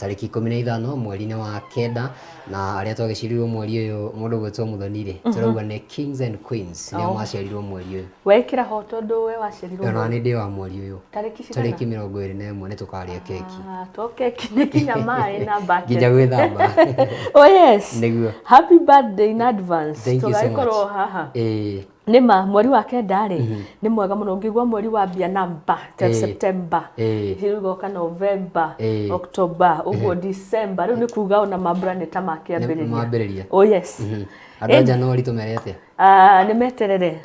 Tarĩki 15 mweri-inĩ wa kenda, na arĩa twagĩciarirwo mweri ũyũ, mũndũ gwĩtwo Mũthoni rĩ, tũrauga nĩ kings and queens nĩo maciarirwo mweri ũyũ. Wekĩra ho tondũ we waciarirwo Ona nĩ ndĩ wa mweri ũyũ. Tarĩki cigana? Tarĩki 21 nĩ tũkarĩa keki. Ah, to keki nĩ kinya maĩ na bucket. Nginya gwĩthamba. Oh yes. Nĩguo. Happy birthday in advance. Thank you so much. Tũgagĩkorwo haha. Ĩĩ. Nĩma mweri wa kenda rĩ, nĩ mwega mũno ũngĩigua mweri wambia na mba ta September, rĩu ũgoka November, October, ũguo December, rĩu nĩ kuga ona mambura nĩ ta makĩambĩrĩria. Mambĩrĩria. Oh yes. Andũ a nja no aritũ mere atĩa? Ah, nĩ meterere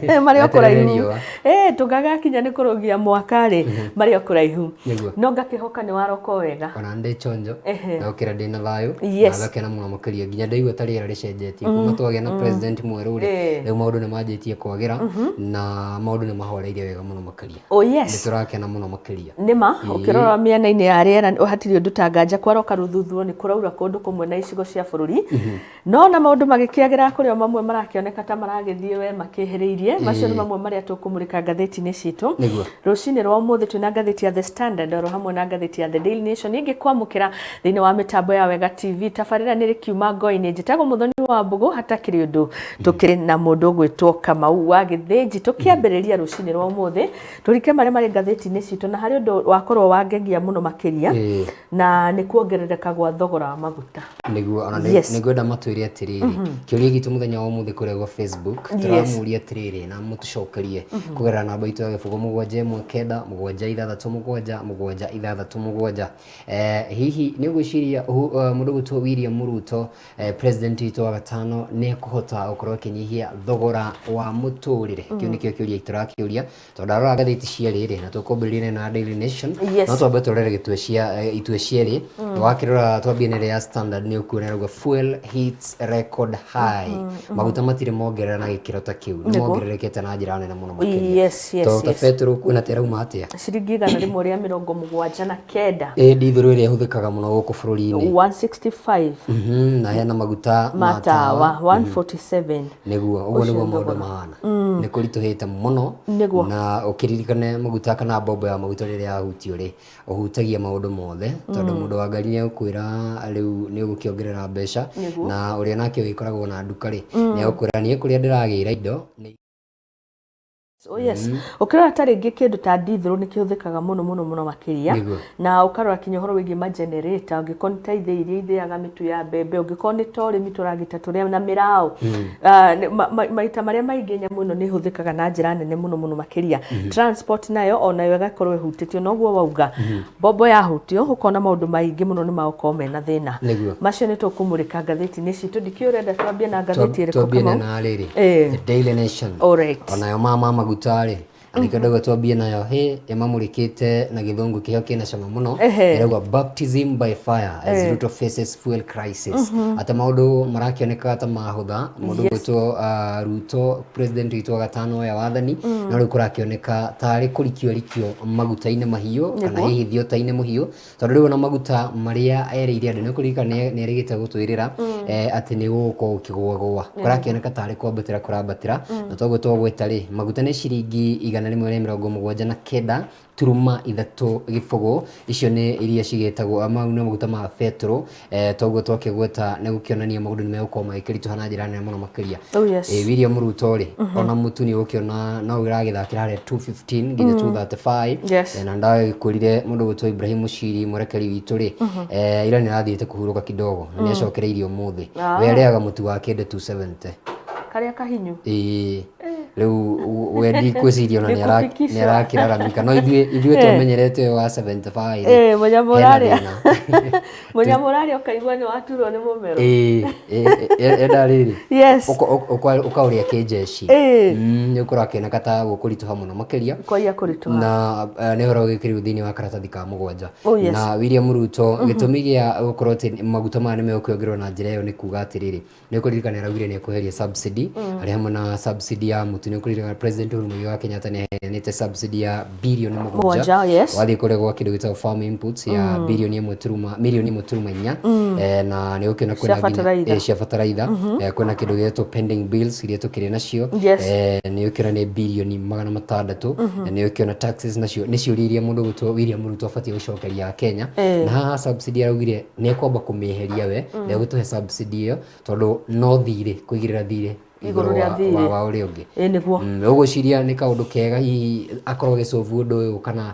marĩ o Meterere kũraihu. Riũa. Eh, tũngagakinya nĩ kũrũgia mwaka rĩ, marĩ o kũraihu. Nĩguo. No ngakĩhoka nĩ waroka wega. Ona ndĩ chonjo, ndokĩra ndĩ na thayũ Yes. na ngakena mũno makĩria, nginya ndaigua ta rĩera rĩcenjetie kuma twagĩa na president mwerũ rĩ. Rĩu maũndũ nĩ manjĩtie kwagĩra na maũndũ nĩ mahoreire wega mũno makĩria. Oh Nĩ yes. tũrakena mũno makĩria. Nĩma ũkĩrora mĩena-inĩ ya rĩera hatirĩ ũndũ ta nganja kwaroka rũthuthuo nĩ kũraura kũndũ kũmwe na icigo cia bũrũri, no na maũndũ magĩkĩagĩra kũrĩ o mamwe marakĩoneka ta maragĩthiĩ we makĩhĩrĩirie. Macio nĩ mamwe marĩa tũkũmũrĩka ngathĩti-inĩ citũ rũcinĩ rwa ũmũthĩ. Twĩna ngathĩti ya The Standard oro hamwe na ngathĩti ya The Daily Nation ingĩ kwamũkĩra thĩinĩ wa mĩtambo ya Wega TV. Tabarĩra nĩ rĩkiuma ngoi-inĩ. Njĩtagwo Mũthoni wa Mbũgũ. Hatakĩrĩ ũndũ, tũkĩrĩ na mũndũ ũgwĩtwo Kamau wa Gĩthĩnji. Tũkĩambĩrĩria rũcinĩ rwa ũmũthĩ, tũrike marĩa marĩ ngathĩti-inĩ citũ, na harĩ ũndũ wakorwo wangegia mũno makĩria, na nĩ kuongerereka gwa thogora wa maguta. Nĩguo ona nĩ ngwenda matwĩre atĩrĩrĩ, kĩũria gitũ mũthenya wa ũmũthĩ kũrĩa gwa Facebook, tũramũria atĩrĩrĩ na mũtũcokerie kũgerera namba itũ ya 0719677767. Hihi nĩ ũgwĩciria mũndũ gwĩtwo William Ruto, president witũ wa gatano, nĩ ekũhota gũkorwo akĩnyihia thogora wa mũtũrĩre? Kĩu nĩkĩo kĩũria tũrakĩũria, tondũ ndarora ngathĩti cierĩ rĩ, na tũkwambĩrĩria na Daily Nation, no twambe tũrore gĩtwe cia itwe cierĩ. Wakĩrora, twambie na ĩrĩa ya Standard, nĩ ũkuona ĩrauga "Fuel hits record high". Maguta matirĩ mongerera na gĩkĩro ta kĩu, nĩ mongererekete na njĩra nene mũno makĩria. Tondũ ta betũrũ kuona ta ĩrauma atĩa? Ciringi 179. Ĩ ndithũrũ ĩrĩa ĩhũthĩkaga mũno gũkũ bũrũri-inĩ? 165. Na hena maguta ma tawa 147. Nĩguo, ũguo nĩguo maũndũ mahana, nĩ kũritũhĩte mũno. Na ũkĩririkane maguta kana mbombo ya maguta rĩrĩa yahutio rĩ, ũhutagia maũndũ mothe, tondũ mũndũ wa ngari nĩ egũkwĩra rĩu nĩ ũgũkĩongerera mbeca, na ũrĩa nake ũgĩkoragwo na nduka rĩ, nĩ egũkwĩra niĩ kũrĩa ndĩragĩra indo nĩ Oh yes. Ũkĩrora ta rĩngĩ kĩndũ ta ndithũrũ nĩ kĩhũthĩkaga mũno mũno mũno makĩria. Na ũkarora kinya ũhoro wĩgiĩ ma generator, ũngĩkorwo nĩ ta ithĩi iria ithĩaga mĩtu ya mbembe, ũngĩkorwo nĩ ta ũrĩmi tũragita tũrĩa na mĩraũ. Ah, maita marĩa maingĩ nyamũ ĩno nĩ ĩhũthĩkaga na njĩra nene mũno mũno makĩria. Transport nayo onayo ĩgakorwo ĩhutĩtio, noguo wauga mbombo yahutio ũkona maũndũ maingĩ mũno nĩ magũkorwo mena thĩna. Macio nĩ tũkũmũrĩka ngathĩti-inĩ citũ. Ndikĩũĩ ũrenda twambie na ngathĩti ĩrĩkũ? Twambie na Kamau? Na rĩrĩ, The Daily Nation. Onayo ma maguta rĩ, na nĩkĩo ndauga twambie nayo, hĩ ĩmamũrĩkĩte na gĩthũngũ kĩho kĩna cama mũno. Ĩrauga "Baptism by fire as Ruto faces fuel crisis", atĩ maũndũ marakĩoneka ta mahũtha mũndũ gwĩtwo Ruto, president witũ wa gatano oya wathani, no rĩu kũrakĩoneka tarĩ kũrikio rikio maguta-inĩ mahiũ kana hihi thiota-inĩ mũhiũ, tondũ rĩu ona maguta marĩa erĩire andũ, nĩ ũkũririkana nĩ erĩgĩte gũtwĩrĩra atĩ nĩ gũgũkorwo gũkĩgũagũa, kũrakĩoneka tarĩ kwambatĩra kũrambatĩra. Na toguo twagweta rĩ, maguta nĩ ciringi 179.30, icio nĩ iria cigĩtagwo, mau nĩ maguta ma betũrũ. Toguo twakĩgweta, nĩ gũkĩonania maũndũ nĩ megũkorwo magĩkĩritũha na njĩra nene mũno makĩria. William Ruto rĩ, ona mũtu nĩ ũgũkĩona no ũragĩthakĩra harĩa 215 nginya 235. Na ndagĩkwĩrire mũndũ gwĩtwo Ibrahim Mushiri, mwerekeri witũ rĩ, ira nĩ arathiĩte kũhurũka kidogo na nĩ acokereirie ũmũthĩ. We arĩaga mũtu wa kĩndũ 270. Karĩa kahinyu. Ĩĩ, rĩu we ndikwĩciria ona Nĩ nĩ arakĩraramika, no ithuĩ twamenyerete ũyũ wa 75 rĩ, Mũnyamũ hena ũrarĩa. Thĩna. Mũnyamũ ũrarĩa ũkaigua nĩ waturwo nĩ mũmero. Ĩĩ, enda rĩrĩ ũkaũrĩa kĩnjeci. Nĩ ũkũrakĩoneka ta gũkũritũha mũno makĩria. Kwaiya kũritũha. Na nĩ ũhoro ũgĩkĩrĩirwo thĩinĩ wa karatathi ka mũgwanja. Na William Ruto, gĩtũmi gĩa gũkorwo atĩ maguta maya nĩ megũkĩongererwo na njĩra ĩyo nĩ kuga atĩrĩrĩ, nĩ ũkũririkana araugire nĩ ekweheria subsidy, harĩ hamwe na subsidy ya mũtu. mũtu nĩ ũkũririkana President Uhuru Muigai wa Kenyatta nĩ aheanĩte subsidy ya birioni 7. 7, yes. Wathiĩ kũrĩa gwa kĩndũ gĩtagwo farm inputs ya birioni ĩmwe turuma mirioni 1.4, na nĩ ũkĩona Cia kwĩna nginya bataraitha. Cia bataraitha. Kwĩna kĩndũ gĩgwĩtwo pending bills iria tũkĩrĩ nacio. Nĩ ũkĩona nĩ birioni 600. Nĩ ũkĩona taxes nacio nĩ ciũria iria mũndũ gwĩtwo William Ruto abatiĩ gũcokeria Kenya. Na haha subsidy araugire nĩ ekwamba kũmĩeheria, we ndegũtũhe subsidy ĩyo tondũ no thirĩ kũigĩrĩra thirĩ igũrũ rĩa thirĩ. Wa ũrĩa ũngĩ. Ĩ nĩguo. Ũgwĩciria nĩ kaũndũ kega hihi akorwo agĩcobu ũndũ ũyũ kana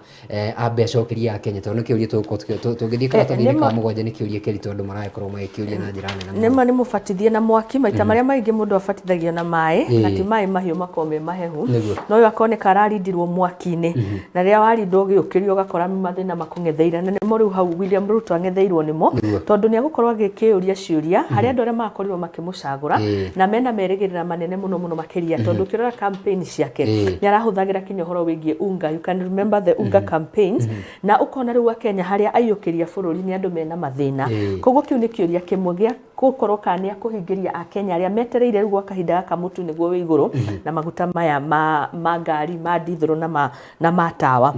ambe acokerie Akenya? Tondũ nĩ kĩũria tũgũkorwo tũngĩthiĩ karatathi-inĩ ka 7, nĩ kĩũria kĩritũ andũ maragĩkorwo magĩkĩũria na njĩra nene mũno. Nĩma nĩ mũbatithie na mwaki. Maita marĩa maingĩ mũndũ abatithagio na maĩ, na ti maĩ mahiũ makoragwo me mahehu. No ũyũ akoneka ararindirwo mwaki-inĩ, na rĩrĩa warindwo ũgĩũkĩrio ũgakora mathĩna makũng'etheire, na nĩmo rĩu hau William Ruto ang'etheirwo nĩmo, tondũ nĩ egũkorwo agĩkĩũria ciũria harĩ andũ arĩa marakorirwo makĩmũcagũra na mena merĩgĩrĩra manene mũno mũno makĩria, tondũ ũkĩrora campaign ciake nĩ arahũthagĩra kinya ũhoro wĩgiĩ unga. You can remember the unga campaigns, na ũkona rĩu Akenya harĩa aiyũkĩria bũrũri nĩ andũ mena mathĩna. Koguo kĩu nĩ kĩũria kĩmwe gĩa gũkorwo kana nĩ akũhingĩria Akenya arĩa metereire rĩu gwa kahinda gaka mũtu nĩguo wĩ igũrũ, na maguta maya ma ngari, ma ndithũrũ, na ma tawa.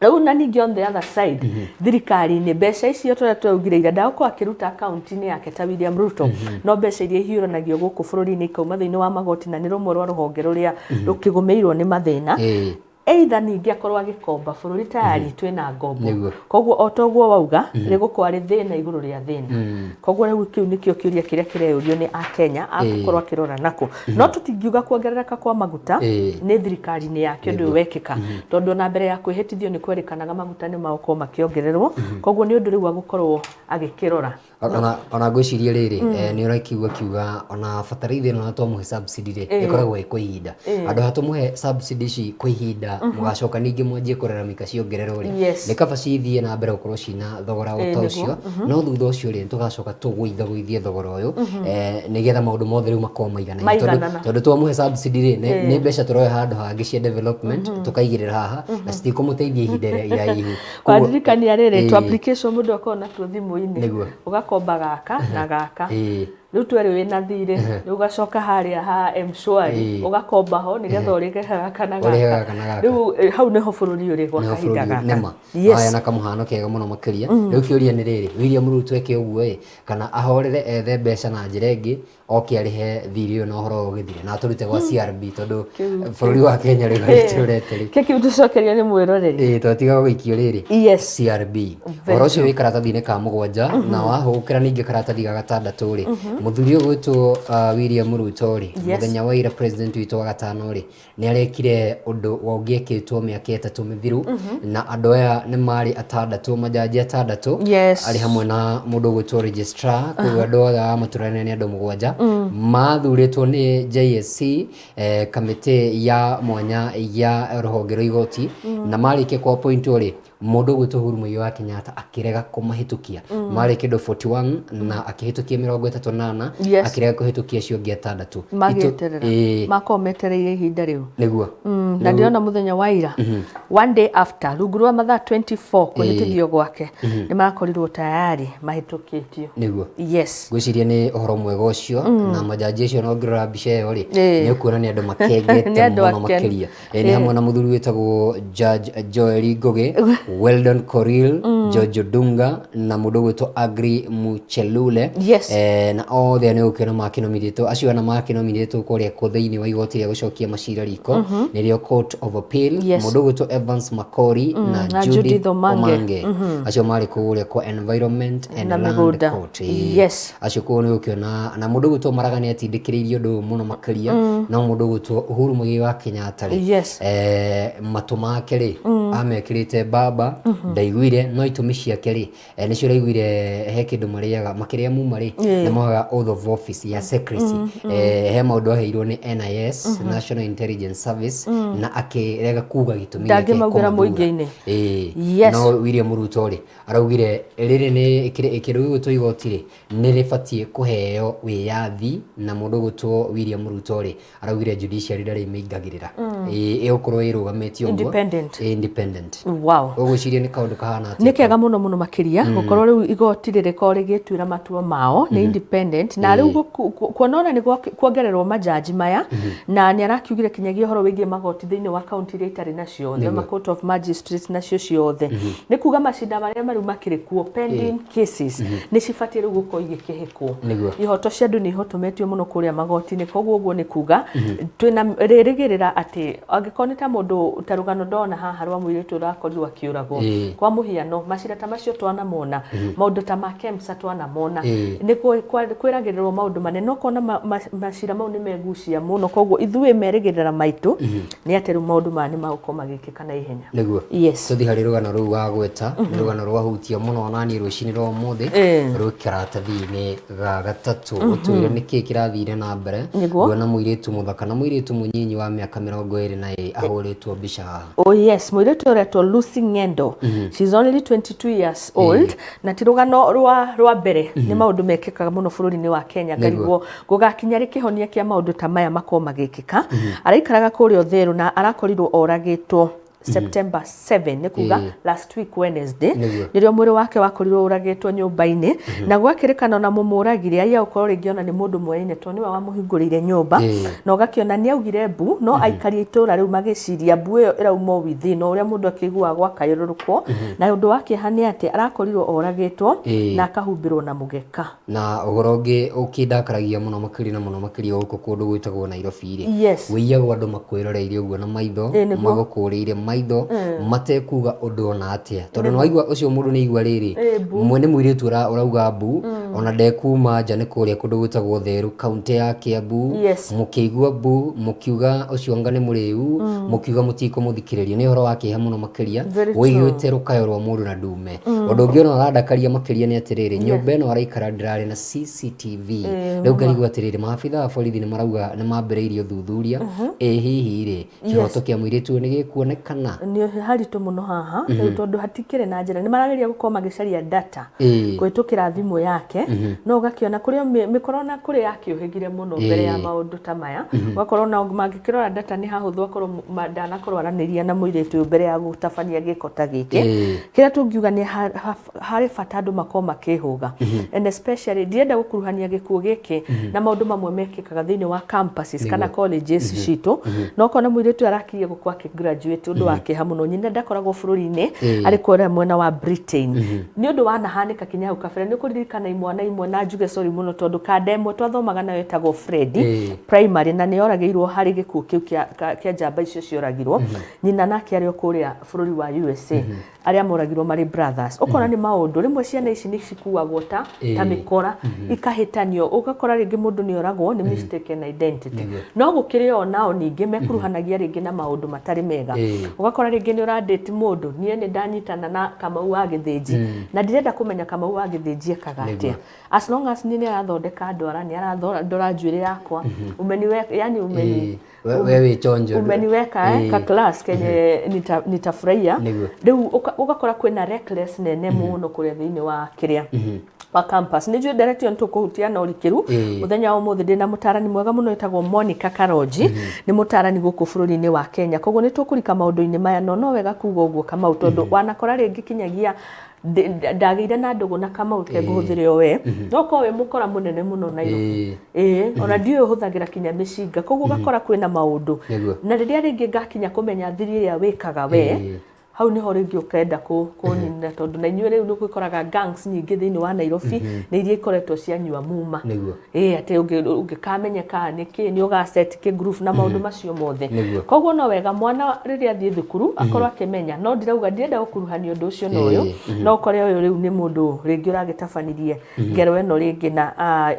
Rĩu na ningĩ on the other side, thirikari-inĩ mbeca icio tũrĩa tũraugire ira ndagũkorwo akĩruta akaunti-inĩ yake ta William Ruto, no mbeca iria ihiũranagio gũkũ bũrũri-inĩ ikauma thĩinĩ wa magoti, na nĩ rũmwe rwa rũhonge rũrĩa rũkĩgũmĩirwo nĩ mathĩna. Either ningĩ akorwo agĩkomba bũrũri, tayari twĩna ngombo. Koguo o toguo wauga, rĩgũkorwo arĩ thĩna igũrũ rĩa thĩna. Koguo rĩu kĩu nĩkĩo kĩũria kĩrĩa kĩreyũrio nĩ Akenya, agũkorwo akĩrora nakũ. No tũtingiuga kuongerereka kwa maguta nĩ thirikari-inĩ yake ũndũ ũyũ wekĩka, tondũ ona mbere ya kwĩhĩtithio nĩ kwerĩkanaga maguta nĩ magũkorwo makĩongererwo. Koguo nĩ ũndũ rĩu agũkorwo agĩkĩrora. Ona ngwĩciria rĩrĩ, nĩ ũrakiuga kiuga ona bataraitha ĩno na twamũhe subsidy rĩ, ĩkoragwo ĩ kwa ihinda. Handũ ha tũmũhe subsidy ici kwa ihinda, mũgacoka ningĩ mwanjie kũraramika ciongererwo rĩ, nĩ kaba cithiĩ na mbere gũkorwo cina thogora o ta ũcio, no thutha ũcio rĩ, tũgacoka tũgũithagũithie thogora ũyũ, nĩgetha maũndũ mothe rĩu makorwo maiganaine. Maiganana. Tondũ twamũhe subsidy rĩ, nĩ mbeca tũroya handũ hangĩ cia development tũkaigĩrĩra haha, na citikũmũteithia ihinda iraihu. Wandirikania rĩrĩ tu application mũndũ akoragwo natuo thimũ-inĩ. Ũgakomba gaka na gaka, rĩu twerĩ wĩna thirĩ, rĩu ũgacoka harĩa ha M-Shwari, ũgakomba ho nĩgetha ũrĩhe gaka na Ũrĩhe gaka. Gaka na gaka. Rĩu hau nĩho bũrũri ũrĩ gwa Nĩho kahinda bũrũri gaka. nĩma. Aya na kamũhano kega mũno makĩria. Rĩu kĩũria nĩ rĩrĩ, William Ruto eke ũguo ĩ, kana ahorere ethe mbeca na njĩra ĩngĩ oke arĩhe thirĩ ũyũ na ũhoro ũyũ ũgĩthire, na atũrute gwa CRB, tondũ bũrũri wa Kenya rĩu harĩa tũrete rĩ. Kĩu tũcokerio nĩ mwĩroreri. Ĩĩ, twatiga gũikio rĩrĩ CRB. Ũhoro ũcio wĩ karatathi-inĩ ka 7, na wahũgũkĩra ningĩ karatathi ga 6 rĩ, mũthuri ũyũ gwĩtwo William Ruto rĩ, mũthenya wa ira president witũ wa gatano rĩ, nĩ arekire ũndũ wa ũngĩekĩtwo mĩaka 3 mĩthiru, na andũ aya nĩ marĩ atandatũ, majaji atandatũ, arĩ hamwe na mũndũ ũgwĩtwo registrar. Koguo andũ othe a matũrane nĩ andũ 7 mathurĩtwo nĩ JSC, kamĩtĩ ya mwanya ya rũhonge rwa igoti, na marĩkia kũ appointwo rĩ, mũndũ ũgwĩtwo Uhuru Muigai wa Kenyatta akĩrega kũmahĩtũkia. Marĩ kĩndũ 41 na akĩhĩtũkia 34, akĩrega kũhĩtũkia acio angĩ atandatũ. Magĩeterera. Makorwo metereire ihinda rĩu. Nĩguo. Na ndĩrona mũthenya wa ira, one day after, rungu rwa mathaa 24 kũhĩtithio gwake, nĩ marakorirwo tayari mahĩtũkĩtio. Ngwĩciria nĩ ũhoro mwega ũcio, na majaji acio no ngĩrora mbica ĩyo rĩ, nĩ ũkuona nĩ andũ makengete Nĩ andũ mũno akenu. makĩria. Nĩ hamwe na mũthuri wĩtagwo Judge Joel Ngũgĩ, Weldon Korir, George Odunga na mũndũ ũgwĩtwo Agri Muchelule. Na othe nĩ ũkĩona makĩnominĩtwo, acio ana makĩnominĩtwo kũrĩa kũ thĩinĩ wa igoti rĩa gũcokia macira riko, nĩrĩo Court of Appeal. Mũndũ ũgwĩtwo Evans Makori na na Judith Judith Omange. Omange, acio marĩ kũrĩa kwa Environment and Na Land mĩgũnda. Court. Acio kũu nĩ ũkĩona na mũndũ ũgwĩtwo Maraga nĩ atindĩkĩrĩirie ũndũ ũyũ mũno makĩria, no mũndũ ũgwĩtwo Uhuru Muigai wa Kenyatta rĩ, matũ make rĩ, amekĩrĩte mbamba, ndaiguire. No itũmi ciake rĩ, nĩcio ũraiguire he kĩndũ marĩaga makĩrĩa muma rĩ, nĩ moyaga oath of office ya secrecy. He maũndũ aheirwo nĩ NIS, National Intelligence Service, na akĩrega kuga gĩtũmi gĩake Ndangĩmaugĩra kũmathura. Mũingĩ-inĩ. No William Ruto rĩ, araugire rĩrĩ nĩ kĩndũ gĩgwĩtwo igoti rĩ, nĩ rĩbatiĩ kũheo wĩyathi, na mũndũ ũgwĩtwo William Ruto rĩ, araugire judiciary ndarĩ mĩingagĩrĩra, ĩgũkorwo ĩrũgamĩtie ũguo. Independent. Independent. Ũgwĩciria nĩ kaũndũ kahana atĩa? Nĩ kega. Kĩega mũno mũno makĩria gũkorwo rĩu igoti rĩrĩkorwo rĩgĩtuĩra matua mao nĩ independent, na rĩu kuona ona nĩ kuongererwo majaji maya, na nĩ arakiugire kinyagia ũhoro wĩgiĩ magoti thĩinĩ wa kaunti iria itarĩ nacio, the court of magistrates nacio ciothe, nĩ kuga macinda marĩa marĩu makĩrĩ kuo, pending cases, nĩ cibatiĩ rĩu gũkorwo igĩkĩhĩkwo. Ihoto cia andũ nĩ ihotometio mũno kũrĩa magoti-inĩ. Koguo ũguo nĩ kuga twĩna rĩrĩgĩrĩra atĩ angĩkorwo nĩ ta mũndũ, ta rũgano ndona haha rwa mũirĩtu ũrakorirwo akĩũragwo, kwa mũhiano macira ta macio twanamona, maũndũ ta ma KEMSA twanamona, nĩ kwĩragĩrĩrwo maũndũ manene, ũkona macira mau nĩ megucia mũno. Koguo ithuĩ merĩgĩrĩra maitũ nĩ atĩ rĩu maũndũ maya nĩ magũkorwo magĩkĩka na ihenya. Yes. Tũthiĩ harĩ rũgano rũu wagweta, nĩ rũgano rwahutia mũno naniĩ rũcinĩ rwa ũmũthĩ, rwĩ karatathi-inĩ ga gatatũ. Ũtwĩre nĩkĩ kĩrathire na mbere. Nguona mũirĩtu mũthaka na mũirĩtu mũnyinyi wa mĩaka 22 ahũrĩtwo mbica haha. Oh yes, mũirĩtu ũretwo Lucy Ng'endo. She's only 22 years old. Na ti rũgano rwa mbere, nĩ maũndũ mekĩkaga mũno bũrũri-inĩ wa Kenya. Ngarigwo gũgakinya rĩ kĩhonia kĩa maũndũ ta maya makorwo magĩkĩka. Araikaraga kũrĩa Ũthĩrũ na arakorirwo oragĩtwo September 7, nĩ kuga last week Wednesday, nĩrĩo mwĩrĩ wake wakorirwo ũragĩtwo nyũmba-inĩ, na gwakĩrĩkana ona mũmũragire aiya gũkorwo rĩngĩ ona nĩ mũndũ mweine, tondũ nĩwe wamũhingũrĩire nyũmba, na ũgakĩona nĩ augire mbu, no aikari a itũũra rĩu magĩciria mbu ĩyo ĩrauma o within, o ũrĩa mũndũ akĩiguaga gwakayũrũrũkwo. Na ũndũ wa kĩeha nĩ atĩ arakorirwo oragĩtwo na akahumbĩrwo na mũgeka. Na ũhoro ũngĩ ũkĩndakaragia mũno makĩria na mũno makĩria gũkũ kũndũ gwĩtagwo Nairobi rĩ, wĩiyagwo andũ makwĩroreire ũguo na maitho, magũkũrĩire maitho matekuga ũndũ ona atĩa, tondũ nĩ waigua ũcio mũndũ nĩ aigua rĩrĩ, mwene mũirĩtu ũrauga mbu, ona ndekuma nja, nĩ kũrĩa kũndũ gwĩtagwo Theru, kaunti ya Kiambu. Mũkĩigua mbu mũkiuga ũcio anga nĩ mũrĩu, mũkiuga mũtikũmũthikĩrĩria. Nĩ ũhoro wa kĩeha mũno makĩria wũiguĩte rũkayo rwa mũndũ na ndume. Ũndũ ũngĩ ona ũrandakaria makĩria nĩ atĩrĩrĩ, nyũmba ĩno araikara ndĩrarĩ na CCTV. Rĩu ngarigwo atĩrĩrĩ, maabitha a borithi nĩ marauga nĩ mambĩrĩirie ũthuthuria, ĩ hihi rĩ, kĩhoto kĩa mũirĩtu ũyũ nĩ gĩkuonekana? Nĩ haritũ mũno haha rĩu, tondũ hatikĩrĩ na njĩra, nĩ marageria gũkorwo magĩcaria data kũhĩtũkĩra thimũ yake, no ũgakĩona kũrĩ o mĩkora ona kũrĩ yakĩũhĩgire mũno mbere ya maũndũ ta maya, ũgakorwo na mangĩkĩrora data nĩ hahũthũ akorwo ndanakorwo aranĩria na mũirĩtu ũyũ mbere ya gũtabania gĩko ta gĩkĩ. Kĩrĩa tũngiuga nĩ harĩ bata andũ makorwo makĩhũga, and especially ndirenda gũkuruhania gĩkuũ gĩkĩ na maũndũ mamwe mekĩkaga thĩinĩ wa campuses kana colleges citũ, no ũkona mũirĩtu ũyũ arakirie gũkũ akĩ graduate. Ũndũ wa kĩeha mũno, nyina ndakoragwo bũrũri-inĩ, arĩ kũrĩa mwena wa Britain. Nĩ ũndũ wanahanĩka kinya hau kabere, nĩ ũkũririkana imwana imwe, na njuge sorry mũno, tondũ kanda ĩmwe twathomaga nayo ĩtagwo Fred primary, na nĩ yoragĩirwo harĩ gĩkuũ kĩu kĩa njamba icio cioragirwo. Nyina nake arĩ o kũrĩa bũrũri wa USA, arĩa moragirwo marĩ brothers. Ũkona nĩ maũndũ rĩmwe ciana ici nĩ cikuagwo ta mĩkora, ikahĩtanio, ũgakora rĩngĩ mũndũ nĩ oragwo nĩ mistaken identity. No gũkĩrĩ o nao ningĩ mekuruhanagia rĩngĩ na maũndũ matarĩ mega. Ũgakora rĩngĩ nĩ ũradate mũndũ, niĩ nĩ ndanyitana na Kamau wa Gĩthĩnji, na ndirenda kũmenya Kamau wa Gĩthĩnji ekaga atĩa, as long as niĩ nĩ arathondeka ndwara, nĩ arandora njuĩrĩ yakwa, umeniwe, yani umeni We wĩ chonjo. Umeniweka ka class kenye nitafurahia. Rĩu ũgakora kwĩna reckless nene mũno kũrĩa thĩinĩ wa kĩrĩa wa campus. Nĩ njũĩ ndereti ĩyo nĩ tũkũhutia na ũrikĩru mũthenya wa ũmũthĩ. Ndĩna mũtarani mwega mũno wĩtagwo Monica Karonji, nĩ mũtarani gũkũ bũrũri-inĩ wa Kenya, koguo nĩ tũkũrika maũndũ-inĩ maya. No wega kuga ũguo, Kamau, tondũ wanakora rĩngĩ kinyagia ndagĩire na ndũgũ na Kamau, ke ngũhũthĩre o we, no korwo wĩ mũkora mũnene mũno Nairobi, ĩĩ, ona ndiũĩ ũhũthagĩra kinya mĩcinga. Koguo ũgakora kwĩna maũndũ na rĩrĩa rĩngĩ ngakinya kũmenya thiri ĩrĩa wĩkaga we, hau nĩho rĩngĩ ũkenda kũnina, tondũ na inyuĩ rĩu nĩ ũgĩkoraga gangs nyingĩ thĩinĩ wa Nairobi nĩ iria ikoretwo cianyua muma. Ĩĩ, atĩ ũngĩkamenyeka nĩkĩ nĩ ũgaset kĩ group na maũndũ macio mothe. Koguo no wega mwana rĩrĩa athiĩ thukuru akorwo akĩmenya, no ndirauga ndirenda gũkuruhania ũndũ ũcio na ũyũ. No ũkore ũyũ rĩu nĩ mũndũ rĩngĩ ũragĩtabanirie ngero ĩno rĩngĩ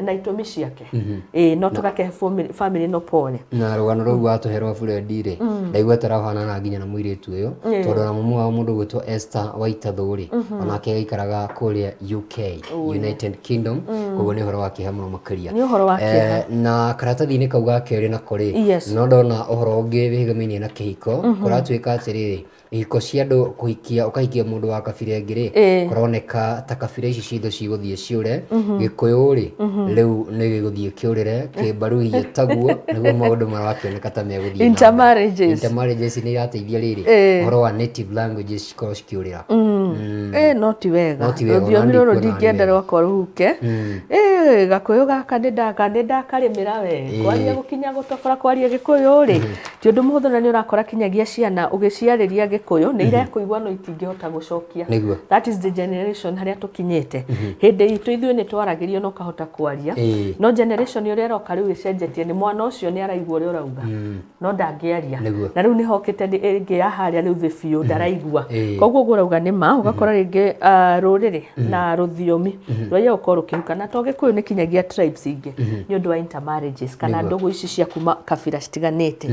na itũmi ciake. Ĩĩ, no tũgakĩhe family ĩno pole. Na rũgano rũu watũhe rwa Fred rĩ, ndaigua tũrahanana nginya na mũirĩtu ũyũ, tondũ ona mumu wao mũndũ gwĩtwo Esther Waitathũ rĩ, onake aikaraga kũrĩa UK, United Kingdom. Koguo nĩ ũhoro wa kĩeha mũno makĩria. Nĩ ũhoro wa kĩeha. Na karatathi-inĩ kau ga kerĩ nako rĩ, no ndona ũhoro ũngĩ wĩgamainie na kĩhiko. Kũratuĩka atĩrĩrĩ, ihiko cia andũ kũhikia, ũkahikia mũndũ wa kabira ĩngĩ rĩ, kũroneka ta kabira ici citũ cigũthiĩ ciũre. Gĩkũyũ rĩ, rĩu nĩ gĩgũthiĩ kĩũrĩre kĩmbaruhia, taguo nĩguo maũndũ marakĩoneka ta megũthiĩ na mbere. Intermarriages. Intermarriages nĩ irateithia rĩrĩ, ũhoro wa native languages cikorwo cikĩũrĩra. Ĩ no ti wega. No ti wega, Rũthiomi ona rũrũ ndikuona ndingĩenda nĩ wega. rwakwa rũhuke. Ĩ gakũyũ gaka nĩ ndakarĩmĩra we. Kwaria gũkinya gũtobora kwaria gĩkũyũ rĩ, ti ũndũ mũhũthũ na nĩ ũrakora kinyagia ciana ũgĩciarĩria gĩkũyũ nĩ irekũigua no itingĩhota gũcokia. Nĩguo. That is the generation harĩa tũkinyĩte. Hĩndĩ itũ ithuĩ nĩ twaragĩrio na ũkahota kwaria. No generation ũrĩa ĩroka rĩu ĩcenjetie nĩ mwana ũcio nĩ araigua ũrĩa ũrauga no ndangĩaria. Nĩguo. Na rĩu nĩ hokĩte ĩngĩ ya harĩa rĩu thĩ biũ ndaraigua. Koguo Koguo ũguo ũrauga nĩ ma, ũgakora rĩngĩ rũrĩrĩ na rũthiomi rwaiya gũkorwo rũkĩhuka na to gĩkũyũ nĩ kinyagia tribes ingĩ nĩ ũndũ wa intermarriages kana Nĩguo. ndũgũ ici cia kuma kabira citiganĩte.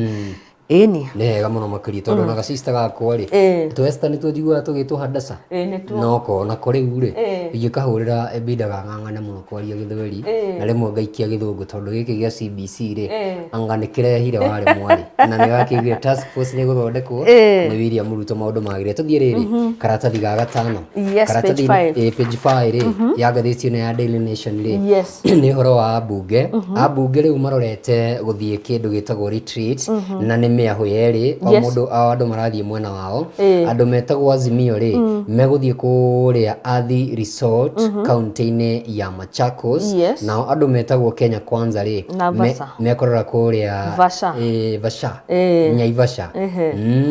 Ĩni. Nĩ hega mũno makĩria tondũ ona gacista gakwa rĩ, tũ Esther nĩ tũnjiguaga tũgĩtwo Hadassah. Ĩ nĩtuo. No nako rĩu rĩ, ingĩkahũrĩra ĩbindaga ng'ang'ane mũno kwaria gĩthweri na rĩmwe ngaikia gĩthũngũ tondũ gĩkĩ gĩa CBC rĩ, anga nĩ kĩrehire warĩ mwarĩ na nĩ wakĩiguire task force nĩ ĩgũthondekwo nĩ William Ruto maũndũ magĩrĩre. Tũthiĩ rĩrĩ karatathi ga gatano. Yes, page Karatathi 5. Page 5 rĩ, ya ngathĩti ĩno ya Daily Nation rĩ, Yes. nĩ ũhoro wa ambunge. Ambunge rĩu marorete gũthiĩ kĩndũ gĩtagwo retreat na nĩ mĩahũ yerĩ, o Yes. mũndũ o andũ marathiĩ mwena wao. Ĩĩ. Andũ metagwo Azimio rĩ, megũthiĩ kũrĩa Athi Resort kaunti-inĩ ya Machakos. Yes. Nao andũ metagwo Kenya Kwanza rĩ, Na Vasha. mekũrora kũrĩa Vasha. Vasha. Ĩĩ. Naivasha.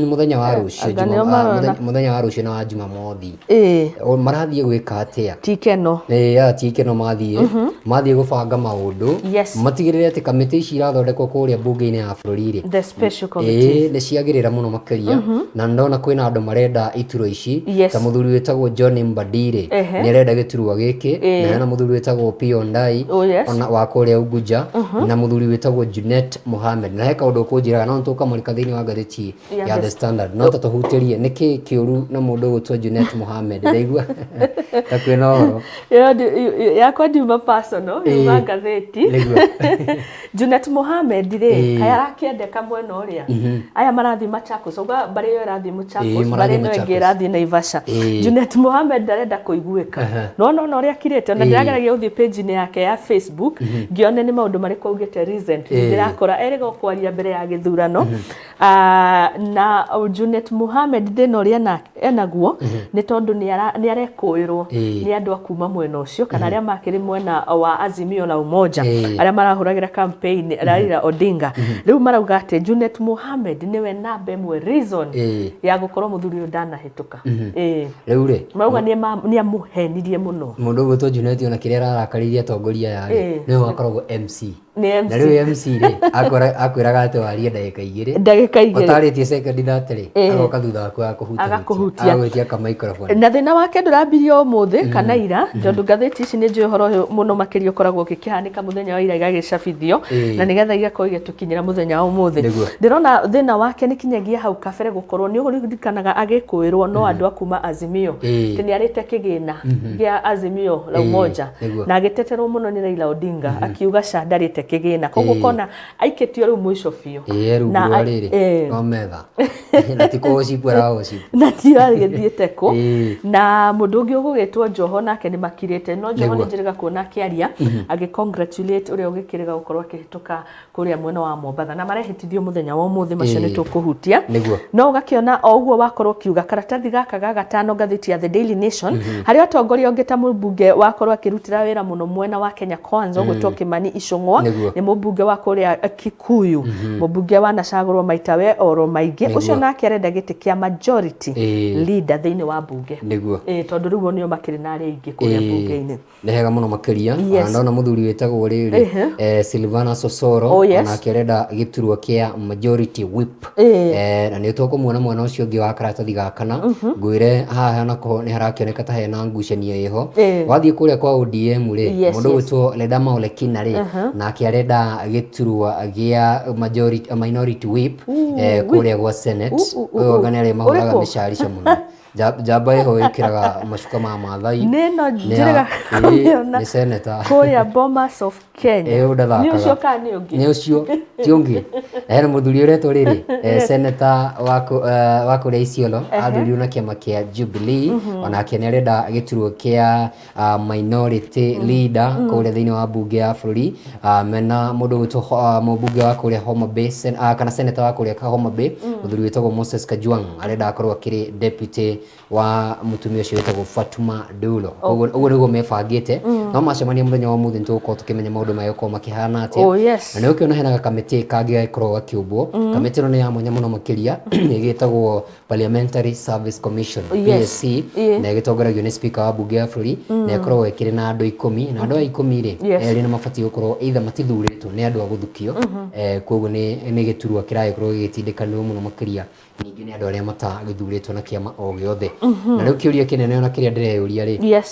Mũthenya wa rũciũ, Anga nĩo marona. mũthenya wa rũciũ na wa Jumamothi. Ĩĩ. Marathiĩ gwĩka atĩa? Ti ikeno. Ĩĩ aya ti ikeno mathiĩ, mathiĩ gũbanga maũndũ, Yes. matigĩrĩre atĩ kamĩtĩ ici irathondekwo kũrĩa mbunge-inĩ ya bũrũri rĩ, The special committee. ĩĩ nĩ ciagĩrĩra mũno makĩria na ndona kwĩna andũ marenda iturwa ici Yes. ta mũthuri wĩtagwo John Mbadi rĩ, nĩ arenda gĩturwa gĩkĩ na hena mũthuri wĩtagwo Opiyo Ndai Oh, yes. ona wa kũrĩa Unguja na mũthuri wĩtagwo Junet Mohamed na he kaũndũ ũkũnjĩraga no nĩtũkamũrĩka thĩinĩ wa ngathĩti Ya ya The The Standard no ta tũhutĩrie nĩkĩ kĩũru na mũndũ ũgwĩtwo Junet Mohamed ndaigua ta kwĩna ũhoro. Ĩyo yakwa ndiuma personal, yuma ngathĩti. Nĩguo. Junet Mohamed rĩ, Ĩĩ. kaĩ arakĩendeka mwena ũrĩa. Aya marathiĩ Machakos, auga mbarĩ ĩyo ĩrathiĩ Machakos, Ĩĩ, mbarĩ marathiĩ ĩno ĩngĩ Machakos. ĩrathiĩ Naivasha. Ĩĩ. Junet Mohamed ndarenda kũiguĩka. No no ũrĩa akirĩte, ona ndĩrageragia gũthiĩ page-inĩ yake ya Facebook, ngĩone nĩ maũndũ marĩkũ augĩte recently. Ndĩrakora erĩga kwaria mbere ya gĩthurano. Na Junet Mohamed thĩna ũrĩa enaguo nĩ tondũ nĩ arekũĩrwo nĩ andũ a kuma mwena ũcio kana arĩa makĩrĩ mwena wa Azimio la Umoja arĩa marahũragĩra campaign Raila Odinga. Rĩu marauga atĩ Junet Mohamed nĩwe namba ĩmwe reason ya gũkorwo mũthuri ũyũ ndanahĩtũka. Rĩu rĩ, marauga nĩ amũhenirie mũno mũndũ ũgwĩtwo Junet ona kĩrĩa ararakaririe atongoria aya rĩ, nĩwe wakoragwo MC. Nĩ MC. Na rĩu MC rĩ, akwĩraga atĩ warie ndagĩka igĩrĩ. Ndagĩka igĩrĩ. Ũtarĩtie sekondi 30 rĩ, agoka thutha waku agakũhutahutia. Agakũhutia. Agagwĩtia ka microphone. Na thĩna wake ndũrambirie ũmũthĩ kana ira, tondũ ngathĩti ici nĩ njũĩ ũhoro ũyũ mũno makĩria ũkoragwo ũgĩkĩhanĩka mũthenya wa ira igagĩcabithio na nĩgetha igakorwo igĩtũkinyĩra mũthenya wa ũmũthĩ. Nĩguo. Ndĩrona thĩna wake nĩ kinyagia hau kabere gũkorwo nĩ ũririkanaga agĩkũĩrwo no andũ a kuma Azimio atĩ nĩ arĩte kĩgĩna kĩa Azimio la Umoja Nĩguo. na agĩteterwo mũno nĩ Raila Odinga akiuga ca ndarĩte kĩgĩna, koguo kona aikĩtio rĩu mũico biũ. Ĩĩ rungu Na rwa rĩrĩ rwa metha na ti kũgũcipũ aragũcipũ na ti agĩthiĩte kũ. Ĩĩ. Na mũndũ ũngĩ ũgũgĩtwo Joho nake nĩ makirĩte, no Joho Nĩguo. nĩ njĩrĩga kuona akĩaria agĩ congratulate ũrĩa ũgĩkĩrĩga gũkorwo akĩhĩtũka kũrĩa mwena wa Mombatha na marehĩtithio mũthenya wa ũmũthĩ, macio nĩ tũkũhutia. Nĩguo. No ũgakĩona o ũguo wakorwo ũkiuga karatathi gaka ga gatano ngathĩti ya The Daily Nation harĩa atongoria ũngĩ ta mũmbunge wakorwo akĩrutĩra wĩra mũno mwena wa Kenya Kwanza ũgwĩtwo Kimani Ichung'wa Nĩguo. nĩ mũmbunge wa kũrĩa Kikuyu, mũmbunge wanacagũrwo maita we oro maingĩ, Nĩguo. ũcio nake arenda gĩtĩ kĩa majority Ĩĩ. leader thĩinĩ wa mbunge. Nĩguo. Ĩĩ, tondũ rĩu nĩo makĩrĩ na arĩa aingĩ kũrĩa mbunge-inĩ. Nĩ hega mũno makĩria. Yes. Ona ndona mũthuri wĩtagwo rĩrĩ Silvana Sosoro Oh, yes. onake arenda gĩturwa kĩa majority whip. Na nĩ tũkũmuona mwena ũcio ũngĩ wa karatathi ga kana ngwĩre haha nako nĩ harakĩoneka ta hena ngucanio ĩho. Wathiĩ kũrĩa kwa ODM rĩ, Yes, mũndũ yes. ũgwĩtwo Ledama Olekina rĩ, nake arenda gĩturwa gĩa majority, minority whip kũrĩa gwa Senate. Ũyũ anga nĩ arĩa mahũraga Ũrĩkũ? mĩcarica mũno. Njamba ĩho ĩkĩraga macuka ma Maathai. Nĩ no Nĩ njĩrĩga kũmĩona nĩ senator. kũrĩa Bomas of Kenya. Ĩĩ, ũndathakaga. Nĩ ũcio kana nĩ ũngĩ? Nĩ ũcio ti ũngĩ. Na hena mũthuri ũretwo rĩrĩ, senator wa kũrĩa Isiolo athurirwo na kĩama kĩa Jubilee, onake nĩ arenda gĩturwa kĩa minority leader kũrĩa thĩinĩ wa mbunge ya bũrũri, mena mũndũ ũgwĩtwo mũmbunge wa kũrĩa Homa Bay kana senator wa kũrĩa Homa Bay, mũthuri wĩtagwo Moses Kajwang' arenda akorwo akĩrĩ deputy Wa mũtumia ũcio wĩtagwo Fatuma Dulo. Ũguo ũguo nĩguo mebangĩte. No macemania mũthenya wa ũmũthĩ, nĩtũgũkorwo tũkĩmenya maũndũ megũkorwo makĩhana atĩa. Na nĩ ũkĩona hena gakamĩtĩ kangĩ gagĩkoragwo gakĩũmbwo. Kamĩtĩ ĩno nĩ ya mwanya mũno makĩria, ĩgĩtagwo Parliamentary Service Commission, PSC, na ĩgĩtongoragio nĩ speaker wa mbunge ya bũrũri, na ĩkoragwo ĩkĩrĩ na andũ 10, na andũ aya 10 rĩ, erĩ nĩ mabatiĩ gũkorwo either matithurĩtwo, nĩ andũ a gũthukio. Koguo nĩ gĩturwa kĩragĩkorwo gĩgĩtindĩkanĩrwo mũno makĩria ningĩ nĩ andũ arĩa matagĩthurĩtwo na kĩama o gĩothe. Na rĩu kĩũria kĩnene ona kĩrĩa ndĩreyũria rĩ,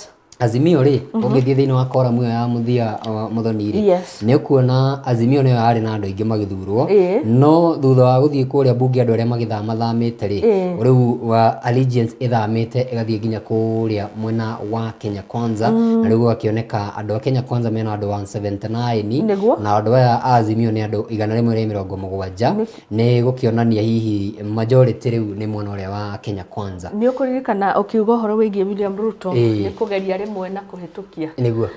Azimio rĩ, ũngĩthiĩ thĩinĩ wa koramu ĩyo ya mũthia mũthoni rĩ, nĩ ũkuona Azimio nĩyo yarĩ na andũ aingĩ magĩthurwo, no thutha wa gũthiĩ kũrĩa mbunge andũ arĩa magĩthamathamĩte rĩ, rĩu wa allegiance ĩthamĩte ĩgathiĩ nginya kũrĩa mwena wa Kenya Kwanza, na rĩu gũgakĩoneka andũ a Kenya Kwanza mena andũ 179, na andũ aya a Azimio nĩ andũ 170. Nĩ gũkĩonania hihi majority rĩu nĩ mwena ũrĩa wa Kenya Kwanza. Nĩ ũkũririkana ũkiuga ũhoro wĩgiĩ William Ruto nĩ kũgeria rĩmwe na kũhĩtũkia. Nĩguo.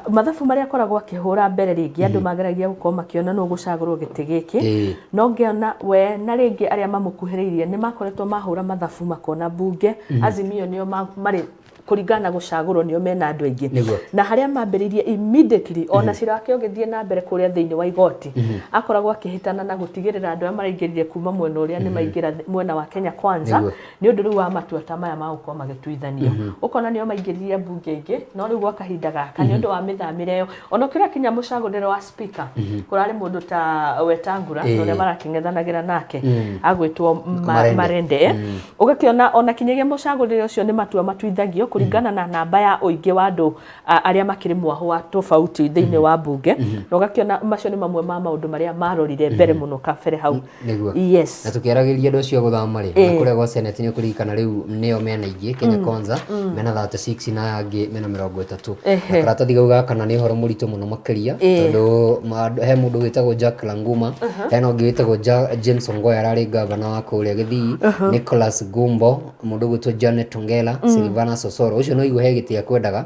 Mathabu marĩa akoragwo akĩhũra mbere rĩngĩ, andũ mageragia gũkorwo makĩona nũ ũgũcagũrwo gĩtĩ gĩkĩ, no ngĩona we na rĩngĩ arĩa mamũkuhĩrĩirie nĩ makoretwo mahũra mathabu makona mbunge Azimio nĩo marĩ kũringana na gũcagũrwo nĩo mena andũ aingĩ. Na harĩa mambĩrĩirie immediately, ona cira wake ũgĩthiĩ na mbere kũrĩa thĩinĩ wa igoti, akoragwo akĩhĩtana na gũtigĩrĩra andũ arĩa maraingĩrire kuma mwena ũrĩa nĩ maingĩra mwena wa Kenya Kwanza, nĩ ũndũ rĩu wa matua ta maya ma gũkorwo magĩtuithanio. Ũkona nĩo maingĩririe mbunge aingĩ, no rĩu gwa kahinda gaka nĩ ũndũ wa mĩthamĩre ĩyo, ona ũkĩrora kinya mũcagũrĩre wa speaker, kũrarĩ mũndũ ta Wetangula na ũrĩa marakĩng'ethanagĩra nake agwĩtwo Marende. Marende. Ũgakĩona ona kinyagia mũcagũrĩre ũcio nĩ matua matuithagio kũringana na namba ya ũingĩ wa andũ arĩa makĩrĩ mwahũ wa tofauti thĩinĩ wa mbunge, na ũgakĩona macio nĩ mamwe ma maũndũ marĩa marorire mbere mũno kabere hau. Na tũkĩaragĩria andũ acio a gũthama rĩ, na kũrĩa gwa Senate nĩ ũkũririkana rĩu nĩo mena aingĩ, Kenya Kwanza mena 36 na angĩ mena 30. Na karatathi kau gaka na nĩ ũhoro mũritũ mũno makĩria, tondũ he mũndũ wĩtagwo Jack Languma, hena ũngĩ wĩtagwo James Ongoya ararĩ gavana wa kũrĩa Gĩthii, Nicholas Gumbo, mũndũ ũgwĩtwo Janet Ongela, Silvana Sosoro, ũcio no igua he gĩtĩ akwendaga,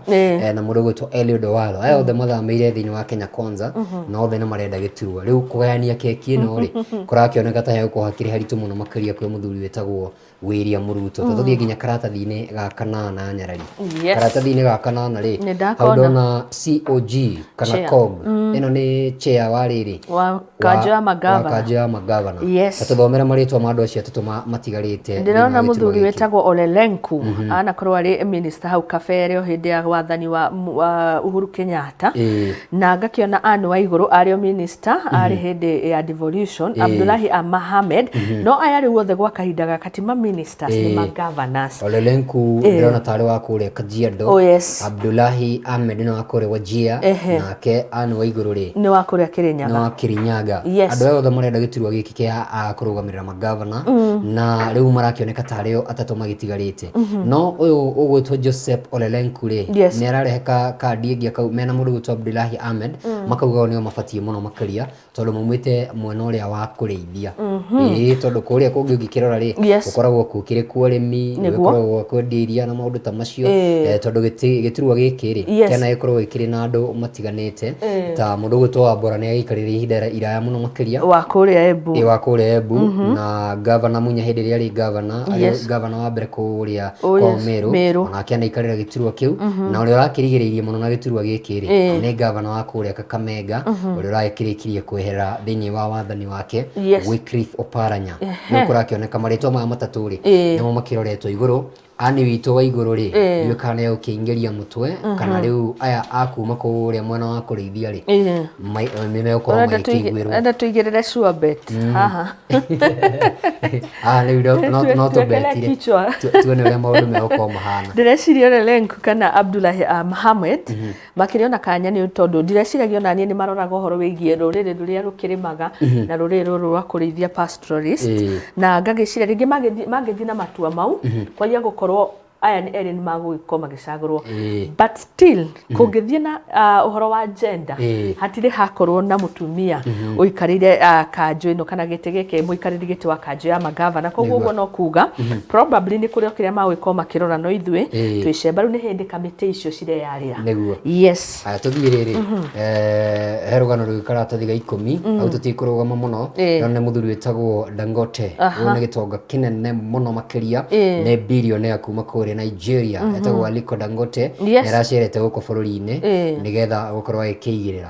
na mũndũ ũgwĩtwo Eliud Owalo. Aya othe mathamĩire thĩinĩ wa Kenya Kwanza, na othe nĩ marenda gĩturwa. Rĩu kũgayania keki ĩno rĩ, kũrakĩoneka ta hegũkorwo hakĩrĩ haritũ mũno makĩria kwĩ mũthuri wĩtagwo William Ruto. Tũthiĩ nginya karatathi-inĩ ga kanana, Nyarari. Karatathi-inĩ ga kanana rĩ, hau ndona COG kana COG. Ĩno nĩ chair wa rĩrĩ, wa kanjũ ya magavana. Wa kanjũ ya magavana. Ta tũthomere marĩtwa ma andũ acio atatũ matigarĩte. Ndĩrona mũthuri wĩtagwo Ole Lenku, anakorwo arĩ minister hau kabere o hĩndĩ ya wathani wa Uhuru Kenyatta, na ngakĩona Anne Waigũrũ arĩ o minister arĩ hĩndĩ ya devolution, Abdullahi Mohamed, no aya rĩu othe gwa kahinda gaka ti ma ministers, nĩ ma governors. Ole Lenku ndĩrona tarĩ wa kũrĩa Kajiado. Abdullahi Ahmed nĩ wa kũrĩa Wajir, nake Anne Waigũrũ rĩ, nĩ wa kũrĩa Kirinyaga. Nĩ wa Kirinyaga. Andũ aya othe marenda gĩturwa gĩkĩ kĩa kũrũgamĩrĩra magavana, na rĩu marakĩoneka tarĩ o atatũ magĩtigarĩte. No ũyũ ũgwĩtwo Joseph Ole Lenku rĩ, nĩ ararehe kandi ĩngĩ akau mena mũndũ ũgwĩtwo Abdullahi Ahmed, makauga o nĩo mabatiĩ mũno makĩria tondũ maumĩte mwena ũrĩa wa kũrĩithia. Ĩĩ, tondũ kũrĩa kũngĩ ũngĩkĩrora rĩ, gũkoragwo gũkĩrĩ kwa ũrĩmi, gũkoragwo gwa kwendia iria na maũndũ ta macio, tondũ gĩturwa gĩkĩ rĩ, kĩana gĩkoragwo gĩkĩrĩ na andũ matiganĩte, ta mũndũ ũgwĩtwo Wambora nĩ agĩikarĩire ihinda iraya mũno makĩria. Wa kũrĩa Embu. Ĩĩ, wa kũrĩa Embu, na gavana Munya hĩndĩ ĩrĩa arĩ gavana, arĩ gavana wa mbere kũrĩa kwao Meru, onake anaikarĩra gĩturwa kĩu, na ũrĩa ũrakĩrigĩrĩirie mũno na gĩturwa gĩkĩ rĩ, nĩ gavana wa kũrĩa Kakamega, ũrĩa ũrakĩrĩkirie kwehera thĩinĩ wa wathani wake, Wycliffe Oparanya. Rĩu kũrakĩoneka marĩtwa maya matatũ rĩ, nĩmo makĩroretwo igũrũ. Ani witũ wa igũrũ rĩ, ndiũĩ kana nĩ egũkĩingĩria mũtwe, kana rĩu aya a kuma kũrĩa mwena wa kũrĩithia rĩ, nĩ megũkorwo magĩkĩiguĩrwo. Ũrenda tũigĩrĩre sure bet haha? Haha rĩu no tũbetire tuone ũrĩa maũndũ megũkorwo mahana. Ndĩreciria Ole Lenku kana Abdullahi Mohamed makĩrĩ ona kanya, nĩ tondũ ndireciragia ona niĩ nĩ maroraga ũhoro wĩgiĩ rũrĩrĩ rũrĩa rũkĩrĩmaga na rũrĩrĩ rũrũ rwa kũrĩithia, pastoralist, na ngagĩciria rĩngĩ mangĩthiĩ na matua mau kwaria gũkorwo Aya nĩ erĩ nĩ magũgĩkorwo magĩcagũrwo. But still kũngĩthiĩ na ũhoro wa gender, hatirĩ hakorwo na mũtumia ũikarĩire kanjũ ĩno kana gĩtĩ gĩkĩ, mũikarĩri gĩtĩ wa kanjũ ya magavana. Koguo ũguo no kuga probably nĩ kũrĩ o kĩrĩa magũgĩkorwo makĩrora, no ithuĩ twĩcemba rĩu nĩ hĩndĩ kamĩtĩ icio cireyarĩra. Yes. Aya, tũthiĩ rĩrĩ, he rũgano rwĩ karatathi ga 10 hau, tũtikũrũgama mũno. No nĩ mũthuri wĩtagwo Dangote. Ũyũ nĩ gĩtonga kĩnene mũno makĩria, nĩ billionaire kuma kũrĩa Nigeria, etagwo Aliko Dangote. Nĩ aracerete gũkũ bũrũri-inĩ nĩgetha gũkorwo agĩkĩigĩrĩra.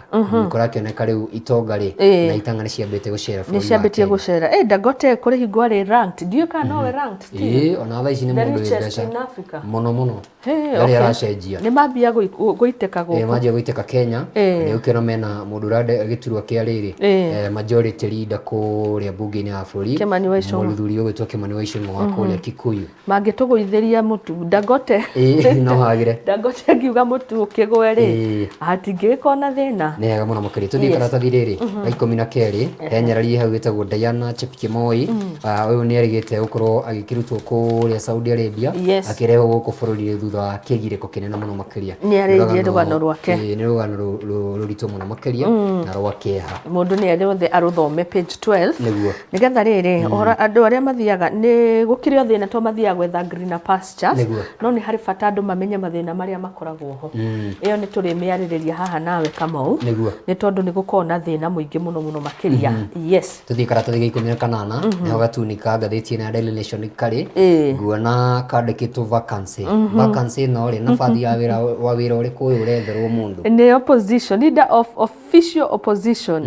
Kũrakĩoneka rĩu itonga rĩ na itanga nĩ ciambĩte gũcera nĩ bũrũri wa ciambĩtie Kenya. Gũcera. Dangote kũrĩ hingo arĩ ranked, ndiũĩ kana nowe ranked still. Ĩĩ, ona thaa ici nĩ The mũndũ wĩ richest mbeca in Africa. mũno mũno. Hey, Ndarĩ aracenjia. Nĩ mambia gũitĩka gũkũ. Manjia gũitĩka Kenya. Nĩ ũkĩona mena mũndũ ũrenda gĩturwa kĩa rĩrĩ, majority leader kũrĩa mbunge-inĩ ya bũrũri. Kĩmani wa Ichung'wa. Mũthuri ũgwĩtwo Kĩmani wa Ichung'wa wa kũrĩa Kikuyu. Mangĩtũgũithĩria mũtu Dangote. Ĩĩ, no hagĩre. Dangote angiuga mũtu ũkĩgwe rĩ, hatingĩgĩkorwo na thĩna. Nĩ hega mũno makĩria. Tũthiĩ karatathi rĩrĩ ga 12, he nyarari hau ĩtagwo Diana Chepkemoi. Ũyũ nĩ erĩgĩte gũkorwo agĩkĩrutwo kũrĩa Saudi Arabia, akĩrehwo gũkũ bũrũri thutha wa kĩgirĩko kĩnene mũno makĩria. Nĩ arĩirie rũgano rwake. Ĩĩ, nĩ rũgano rũritũ mũno makĩria na rwa kĩeha. Mũndũ nĩ arĩ othe arũthome page 12. Nĩgetha rĩrĩ ũhoro andũ arĩa mathiaga nĩ gũkĩrĩ o thĩna to mathiaga gwetha greener pastures. No nĩ harĩ bata andũ mamenye mathĩna marĩa makoragwo ho. Ĩyo nĩ tũrĩmĩarĩrĩria haha nawe, Kamau. Nĩ tondũ nĩ gũkoragwo na thĩna mũingĩ mũno mũno makĩria, yes. Tũthiĩ karatathi ga 18, nĩho gatuni ka ngathĩti ĩno ya Daily Nation karĩ. Nguona kandĩkĩtwo vacancy. Vacancy ĩno rĩ, nabathi ya wĩra wa wĩra ũrĩkũ ũyũ ũretherwo mũndũ? Nĩ opposition leader of official opposition.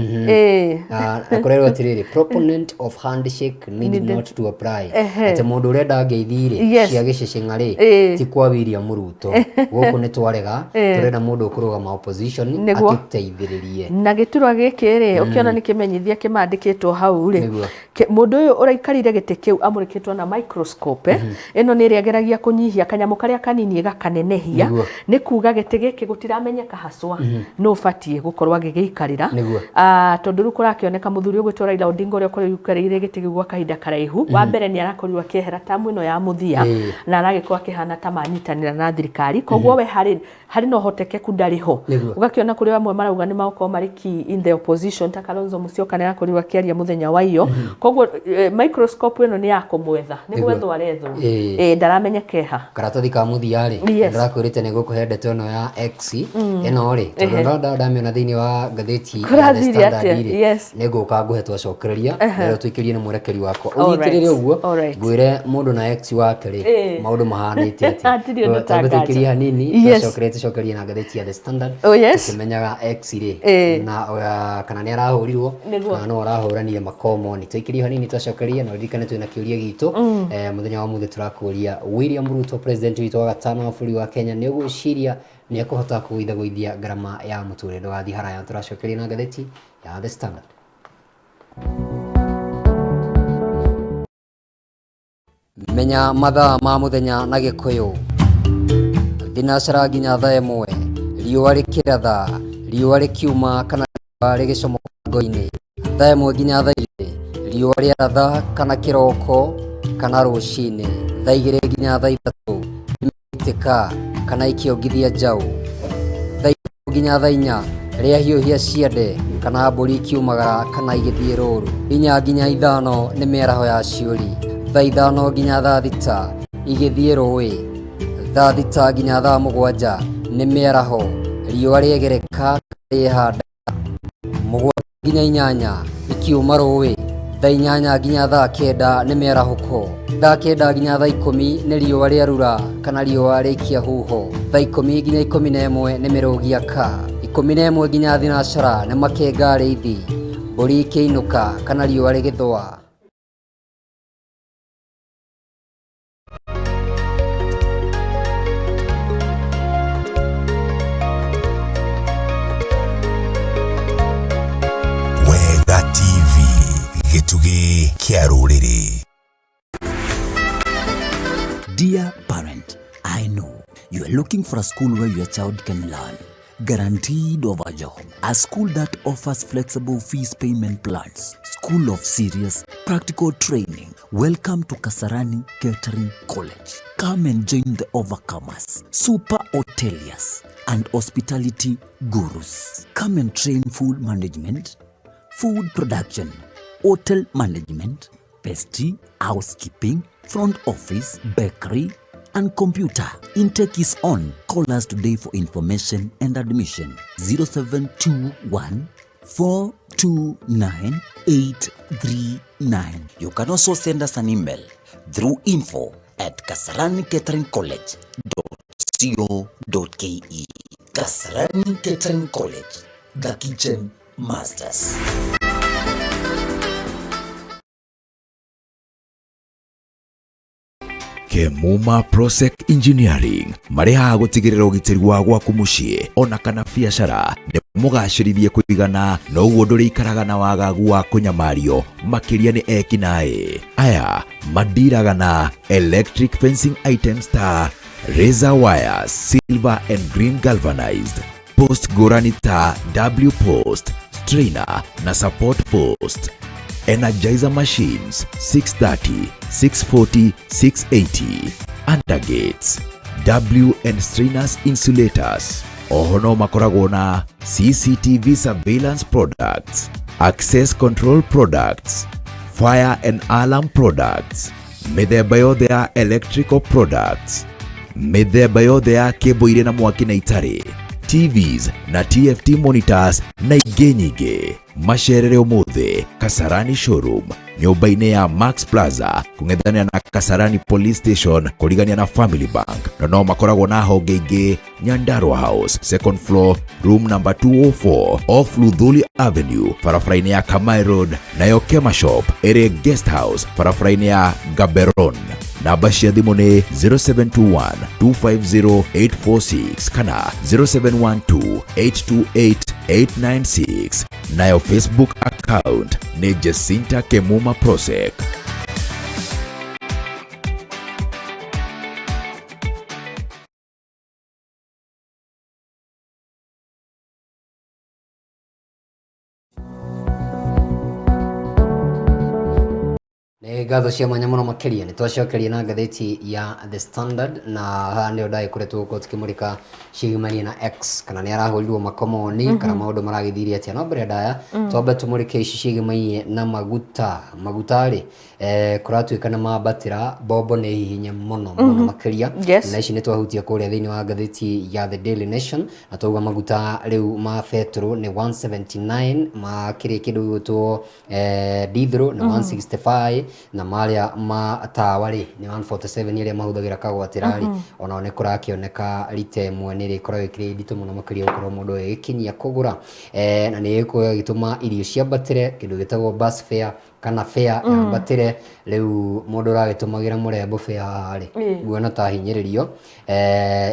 Na kũrerwo atĩrĩrĩ, proponent of handshake need not to apply, atĩ mũndũ ũrenda ngeithi rĩ cia gĩcĩcĩng'a rĩ, ti kwa William Ruto, gũkũ nĩ twarega, tũrenda mũndũ ũkũrũgama opposition atũteithĩrĩrie. Na gĩturwa gĩkĩ rĩ, ũkĩona nĩ kĩmenyithia kĩmandĩkĩtwo hau rĩ, mũndũ ũyũ ũraikarire gĩtĩ kĩu amũrĩkĩtwo na microscope. Ĩno nĩ ĩrĩa ĩgeragia kũnyihia kanyamũ karĩa kanini ĩgakanenehia. Nĩ kuga gĩtĩ gĩkĩ gũtiramenyeka haswa nũ ũbatiĩ gũkorwo agĩgĩikarĩra. Tondũ rĩu kũrakĩoneka mũthuri ũgwĩtwo Raila Odinga, ũrĩa ũkorirwo aikarĩire gĩtĩ kĩu gwa kahinda karaihu, wa mbere nĩ arakorirwo akĩehera tamu ĩno ya mũthia na aragĩkorwo akĩhana ta manyitanĩra na thirikari, koguo we harĩ na ũhotekeku ndarĩ ho. Ũgakĩona kũrĩ amwe marauga nĩ magũkorwo marĩ key in the opposition, ta Kalonzo Musyoka nĩ arakorirwo akĩaria mũthenya wa iyo. Koguo microscope ĩno nĩ ya kũmwetha, nĩ gwethwo arethwo. Ndaramenyeka ha. Karatathi ka mũthia rĩ, ndĩrakwĩrĩte nĩ gũkũhe ndeto ĩno ya X ĩno rĩ, tondũ ndamĩona thĩinĩ wa ngathĩti ya The Kũrathire Standard atĩa? rĩ, nĩ ngũka ngũhe twacokereria rĩo tũikĩrie nĩ mwerekeri wakwa. All Ũnyitĩrĩre right. ũguo ngwĩre mũndũ na ex wake rĩ, maũndũ mahanĩte atĩa. Hatirĩ ũndũ Twambe ta tũikĩrie nganja. hanini, twacokereria tũcokerie na ngathĩti ya The Standard, tũkĩmenyaga ex rĩ na kana nĩ arahũrirwo kana no arahũranire makomoni. Tũikĩrie hanini twacokeria, na ũririkane twĩna kĩũria gitũ mũthenya wa mũthĩ. Tũrakũria, William Ruto, president witũ wa gatano wa bũrũri wa Kenya, nĩ ũgwĩciria nĩ ekũhota kũgũithagũithia ngarama ya mũtũrĩre? Ndũgathiĩ haraya, tũracokeria na ngathĩti ya The Standard. Menya mathaa ma mũthenya na Gĩkũyũ. Thinacara nginya thaa 1, riũa rĩkĩratha, riũa rĩkiuma kana riũa rĩgĩcomoka ngo-inĩ. Thaa 1 nginya thaa 2, riũa rĩaratha kana kĩroko kana rũcinĩ. Thaa 2 nginya thaa 3, itĩka kana ikĩongithia njaũ. Thaa 3 nginya thaa 4, rĩahiũhia ciande kana mbũri ikiumagara kana igĩthiĩ rũru. 4 nginya 5 nĩ mĩaraho ya ciũri. Thaa 5 nginya thaa 6, igĩthiĩ rũĩ. Thaa 6 nginya thaa 7 nĩ mĩaraho, riũa rĩegereka rĩehanda. 7 nginya 8, ikiuma rũĩ. Thaa 8 nginya thaa 9 nĩ mĩarahũko. Thaa 9 nginya thaa 10 nĩ riũa rĩarura kana riũa rĩikia huho. Thaa 10 nginya 11 nĩ mĩrũgia ka. 11 nginya thinacara nĩ makenga arĩithi, mbũri ikĩinũka kana riũa rĩgĩthũa. Wega TV, gĩtugĩ kĩa rũrĩrĩ. Dear parent, I know you are looking for a school where your child can learn, Guaranteed of a job. A school that offers flexible fees payment plans. School of serious practical training. Welcome to Kasarani Catering College. Come and join the overcomers, super hoteliers, and hospitality gurus. Come and train food management, food production, hotel management, pastry, housekeeping, front office, bakery, and computer. Intake is on. Call us today for information and admission. 0721 429 839. You can also send us an email through info@kasaranicateringcollege.co.ke. Kasarani Catering College, the kitchen masters. Kemuma Prosec Engineering marĩ haha gũtigĩrĩra ũgitĩri wa gwaku mũciĩ ona kana biacara nĩ mũgacĩrithie kũigana noguo ndũrĩikaraga na wagagu wa kũnyamario makĩria nĩ ekinaĩ aya mandiraga na electric fencing items ta razor wire, silver and green galvanized, post ngũrani ta W post, strainer na support post, energizer machines 630, 640, 680, undergates, W and strainers insulators. Oho no makoragwo na CCTV surveillance products, access control products, fire and alarm products, mĩthemba yothe ya electrical products, mĩthemba yothe ya kĩmbo irĩ na mwaki na itarĩ, TVs na TFT monitors na ingĩ nyingĩ. Macerere ũmũthĩ Kasarani showroom nyũmba-inĩ ya Max Plaza kũng'ethanĩra na Kasarani Police Station kũrigania na Family Bank, na no makoragwo na honge ingĩ Nyandarua House second floor room number 204 off Luthuli Avenue barabara-inĩ ya Kamai Road, nayo Kema Shop ĩrĩ Guest House barabara-inĩ ya Gaberon. Namba cia thimũ nĩ 0721 250 846 kana 0712 828 896, nayo Facebook account nĩ Jacinta Kemuma Prosec. Nĩ ngatho cia mwanya mũno makĩria nĩ twacokeria na ngathĩti ya The Standard, na haha nĩho ndagĩkoretwo gũkorwo tukĩmũrĩka ciĩgimanie na X kana nĩ arahũrirwo makomoni kana maũndũ maragĩthire atĩa. No mbere ndaya twambe tũmũrĩke ici ciĩgimainie na maguta. Maguta rĩ, kũratuĩka nĩ mambatĩra, mbombo nĩ hihinye mũno mũno makĩria. Na ici nĩ twahutia kũrĩa thĩinĩ wa ngathĩti ya The Daily Nation, na twauga maguta rĩu ma betũrũ nĩ 179, ma kĩrĩa kĩndũ gĩgwĩtwo dithro nĩ 165, na marĩa ma tawa rĩ nĩ 147, arĩa mahũthagĩra kagwatĩra rĩ onao nĩ kũrakĩoneka rita ĩmwe nĩ rĩkoragwo ĩkĩrĩ nditũ mũno makĩria gũkorwo mũndũ agĩkinyia kũgũra, na nĩ ĩgĩkorwo ĩgĩtũma irio ciambatĩre, kĩndũ gĩtagwo bus fare kana fare yambatĩre. Rĩu mũndũ ũragĩtũmagĩra mũrembo fare haha rĩ, nguona ta hinyĩrĩrio,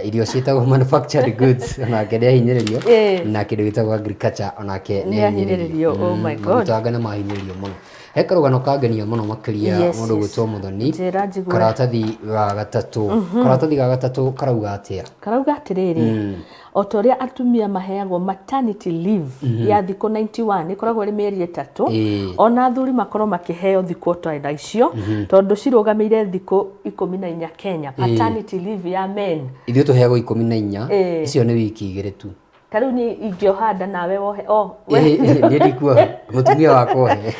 irio ciĩtagwo manufactured goods onake nĩ ahinyĩrĩrio, na kĩndũ gĩtagwo agriculture onake nĩ Nĩ ahinyĩrĩrio. Oh my God. Maguta anga nĩ mahinyĩrĩrio mũno. He karũgano kangenia mũno makĩria, mũndũ gwĩtwo Mũthoni. Njĩra njigue. Karatathi ga gatatũ, karatathi ga gatatũ karauga atĩa? Karauga atĩrĩrĩ, o ta ũrĩa atumia maheagwo maternity leave ya thikũ 91, ĩkoragwo ĩrĩ mĩeri 3, ona athuri makorwo makĩheo thikũ ta na icio, tondũ cirũgamĩire thikũ 14 Kenya paternity leave ya men. Ithuĩ tũheagwo 14, icio nĩ wiki 2 tu. Ta rĩu niĩ ingĩoha nda nawe wohe o we. Niĩ ndikuoha, mũtumia wakwa ohe.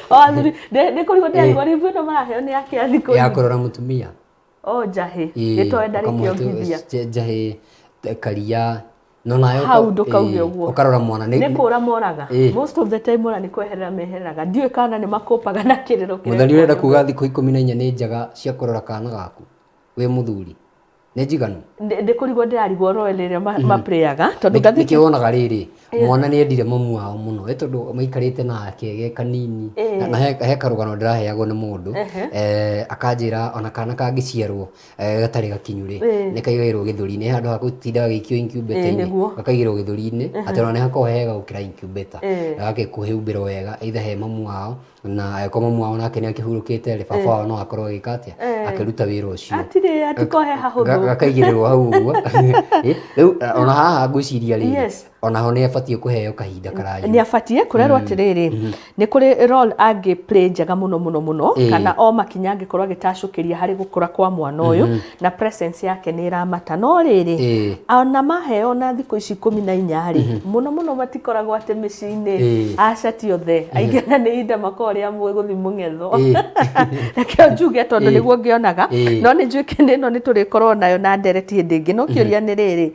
O athuri nĩ kũrigwo ndĩrarigwo leave ĩno maraheo nĩ yake ya thikũ ya nyingĩ. kũrora mũtumia. O njahĩ Ĩĩ, gĩtoe ndarĩ ũkamũhe kĩongithia. Njahĩ karia no nayo Hau ndũkauge ũguo. Ũkarora mwana nĩ kũra moraga. Most of the time mora nĩ kweherera mehereraga, ndiũĩ kana nĩ makũpaga na kĩrĩro kĩrĩa Mũthoni, ũrenda kĩonagwo. kuga thikũ 14 nĩ njega cia kũrora kana gaku wĩ mũthuri? Nĩ njiganu? Ndĩkũrigwo ndĩrarigwo role ĩrĩa mapreaga tondũ ngathĩti Nĩkĩo wonaga rĩrĩ mwana nĩ endire mamu wao mũno, ĩ tondũ maikarĩte nake ge kanini. Na he karũgano ndĩraheagwo nĩ mũndũ, akanjĩra ona kana kangĩciarwo gatarĩ gakinyu rĩ, nĩ kaigagĩrwo gĩthũri-inĩ handũ ha gũtinda gagĩikio incubator-inĩ, gakaigĩrwo gĩthũri-inĩ atĩ ona nĩ hakoragwo hega gũkĩra incubator, gagakĩhumbĩrwo wega either he mamu wao Na angĩkorwo mamu wao nake nĩ akĩhurũkĩte rĩ, baba wao no akorwo agĩka atĩa, akĩruta wĩra ũcio. Hatirĩ, hatikohe hahũthũ. Gakaigĩrĩrwo hau ũguo. Rĩu ona haha ngwĩciria rĩrĩ, onaho nĩ abatiĩ kũheo kahinda karaihu. Nĩ abatiĩ kũrerwo atĩrĩrĩ, nĩ kũrĩ role angĩ play njega mũno mũno mũno, kana o makinya angĩkorwo agĩtacũkĩria harĩ gũkũra kwa mwana ũyũ, na presence yake nĩ ĩramata. No rĩrĩ, ona maheo na thikũ ici 14 rĩ, mũno mũno matikoragwo atĩ mĩciĩ-inĩ. Aca, ti othe, aingĩ na nĩ ihinda makoragwo rĩamwe gũthiĩ mũng'etho. Rekeo njuge tondũ nĩguo ngĩonaga. No nĩ njũĩ kĩndũ ĩno nĩ tũrĩkorwo nayo na ndereti hĩndĩ ĩngĩ. No kĩũria nĩ rĩrĩ,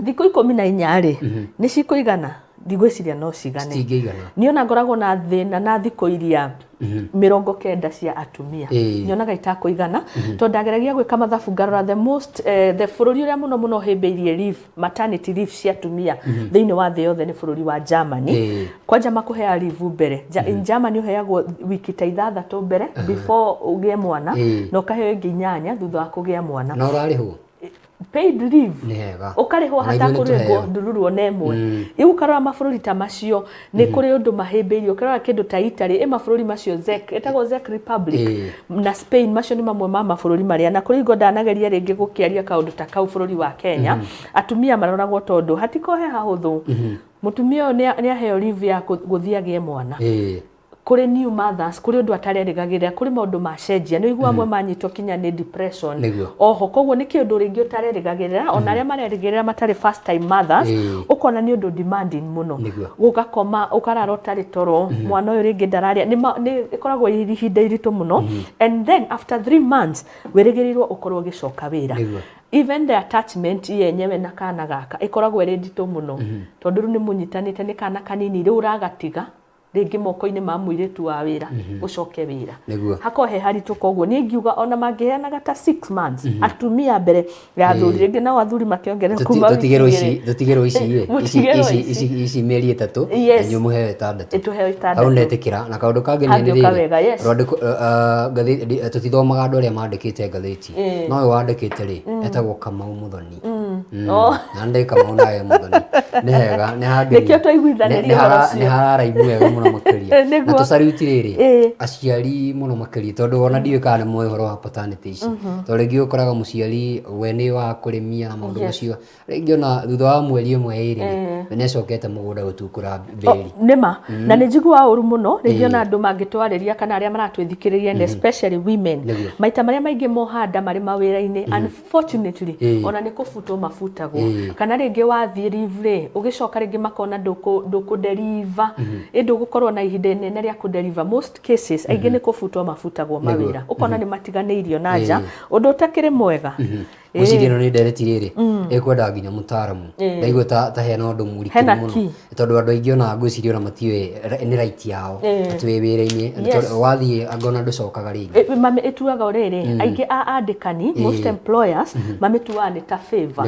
thikũ 14 rĩ, nĩ cikũigana? Ndigwĩciria no cigane. Citingĩigana. Niĩ ona ngoragwo na thĩna na thikũ iria 90 cia atumia. Nyonaga itakũigana, tondũ ndageragia gwĩka mathabu ngarora the most the bũrũri ũrĩa mũno mũno ũhĩmbĩirie leave, maternity leave cia atumia thĩinĩ wa thĩ yothe nĩ bũrũri wa Germany. Kwanja makũheaga leave mbere. In Germany ũheagwo wiki ta 6 mbere before ũgĩe mwana, na ũkaheo ĩngĩ 8 thutha wa kũgĩa mwana. Na ũrarĩhwo? Paid leave. Nĩ hega. Ũkarĩhwo Ona ithuĩ nĩ hatakũrĩhwo tũheo. ndururu ona ĩmwe. Rĩu ũkarora mabũrũri ta macio nĩ kũrĩ ũndũ mahĩmbĩirie. Ũkĩrora kĩndũ ta Italy, ĩ mabũrũri macio Czech, ĩtagwo Czech Republic na Spain, macio nĩ mamwe ma mabũrũri marĩa na kũrĩ hingo ndanageria rĩngĩ gũkĩaria kaũndũ ta kau. Bũrũri wa Kenya atumia maroragwo tondũ hatikohe hahũthũ. Mũtumia ũyũ nĩ aheo leave ya gũthiĩ agĩe mwana. Kũrĩ new mothers, kũrĩ ũndũ atarerĩgagĩrĩra, kũrĩ maũndũ macenjia, nĩ ũiguaga amwe manyitwo kinya nĩ depression. Oho koguo nĩ kĩũndũ rĩngĩ ũtarerĩgagĩrĩra, ona arĩa marerĩgĩrĩra matarĩ first time mothers, ũkona nĩ ũndũ demanding mũno. Ũgakoma, ũkarara ũtarĩ toro, mwana ũyũ rĩngĩ ndararĩa, nĩ ĩkoragwo ĩ ihinda iritũ mũno. And then after 3 months wĩrĩgĩrĩirwo ũkorwo ũgĩcoka wĩra. Even the attachment yenyewe na kana gaka ĩkoragwo ĩrĩ nditũ mũno, tondũ rĩu nĩ mũnyitanĩte, nĩ kana kanini, rĩu ũragatiga rĩngĩ moko-inĩ ma mũirĩtu wa wĩra, ũcoke wĩra. Hakorwo he haritũ. Koguo niĩ ingiuga ona mangĩheanaga ta 6 months atumia mbere ya athuri, rĩngĩ nao athuri makĩongerera kuma wiki Tũtigĩrwo ici 2. Tũtigĩrwo ici ĩ. Ici Mũtigĩrwo ici ici. Ici mĩeri 3, na inyuĩ mũheo 6. Tũheo Hau 6. netĩkĩra. Na kaũndũ kangĩ nĩ Hangĩũka rĩrĩ, wega, yes. rwandĩko, tũtithomaga andũ arĩa mandĩkĩte ngathĩti, no ũyũ wandĩkĩte rĩ, etagwo Kamau Muthoni. Na ndĩ Kamau nawe Muthoni, nĩ hega, nĩ hangenia. Nĩkĩo twaiguithanĩria ũhoro ũcio. Nĩ hararaimu wega mũno makĩria. Na tũcaruti rĩrĩ aciari mũno makĩria, tondũ ona ndiũĩ kana nĩ moĩ ũhoro wa paternity ici, tondũ rĩngĩ ũkoraga mũciari we nĩ wa kũrĩmia na maũndũ macio, rĩngĩ ona thutha wa mweri ũmwe ĩrĩ rĩ, nĩ acokete mũgũnda gũtukũra mbĩri. Nĩma, na nĩ njiguaga ũru mũno rĩngĩ ona andũ mangĩtwarĩria kana arĩa maratwĩthikĩrĩria, and especially women. Maita marĩa maingĩ mohanda marĩ mawĩra-inĩ, unfortunately, ona nĩ kũbutwo mabutagwo, kana rĩngĩ wathiĩ leave rĩ, ũgĩcoka rĩngĩ makona ndũkũdeliver, ĩ ndũgũkorwo na ihinda inene rĩa kũdeliver. Most cases, aingĩ nĩ kũbutwo mabutagwo mawĩra, ũkona nĩ matiganĩirio na nja, ũndũ ũtakĩrĩ mwega. Ngwĩciria ĩno nĩ ndereti rĩrĩ ĩkwenda nginya mũtaaramu. Ndaigua ta hena ũndũ mũritũ Hena mũno, key. Tondũ andũ aingĩ ona ngwĩciria ona matiũĩ nĩ right yao atĩ wĩ wĩra-inĩ tondũ wathiĩ angona ndũcokaga rĩngĩ. Ĩtuaga rĩrĩ, aingĩ a andĩkani, most employers, mamĩtuaga nĩ ta favor.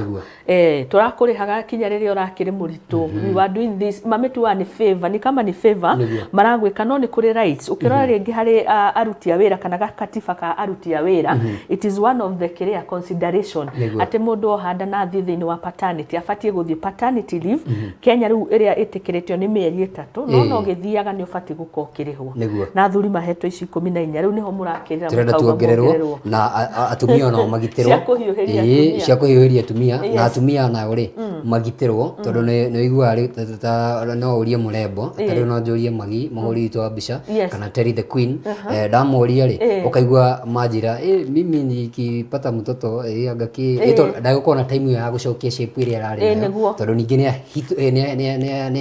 Tũrakũrĩhaga kinya rĩrĩa ũrakĩrĩ mũritũ, we were doing this, mamĩtuaga nĩ favor, nĩ kama nĩ favor maragwĩka, no nĩ kũrĩ rights. Ũkĩrora rĩngĩ harĩ aruti a wĩra kana gakatiba ka aruti a wĩra, it is one of the kĩrĩa consideration atĩ mũndũ ohanda na athiĩ thĩinĩ wa paternity, abatiĩ gũthiĩ paternity leave. Kenya rĩu ĩrĩa ĩtĩkĩrĩtio nĩ mĩeri 3, no no gĩthiaga nĩ ũbatiĩ gũkorwo ũkĩrĩhwo. Na athuri mahetwo ici 14, rĩu nĩho mũrakĩrĩra Tũrenda mũkauga tuongererwo muongererwo. Na atumia onao magitĩrwo. Cia kũhiũhĩria atumia. Cia kũhiũhĩria atumia, na atumia nao rĩ magitĩrwo, tondũ nĩ ũiguaga rĩ ta no ũrie mũrembo ta rĩu, no njũrie Magi mũhũri witũ wa mbica kana Terry the Queen. Ndamũria rĩ, ũkaigua manjĩra, "Mimi nikipata mtoto anga kĩ tondũ ndagũkorwo na time ĩyo ya gũcokia shape ĩrĩa ararĩ nayo, tondũ ningĩ nĩ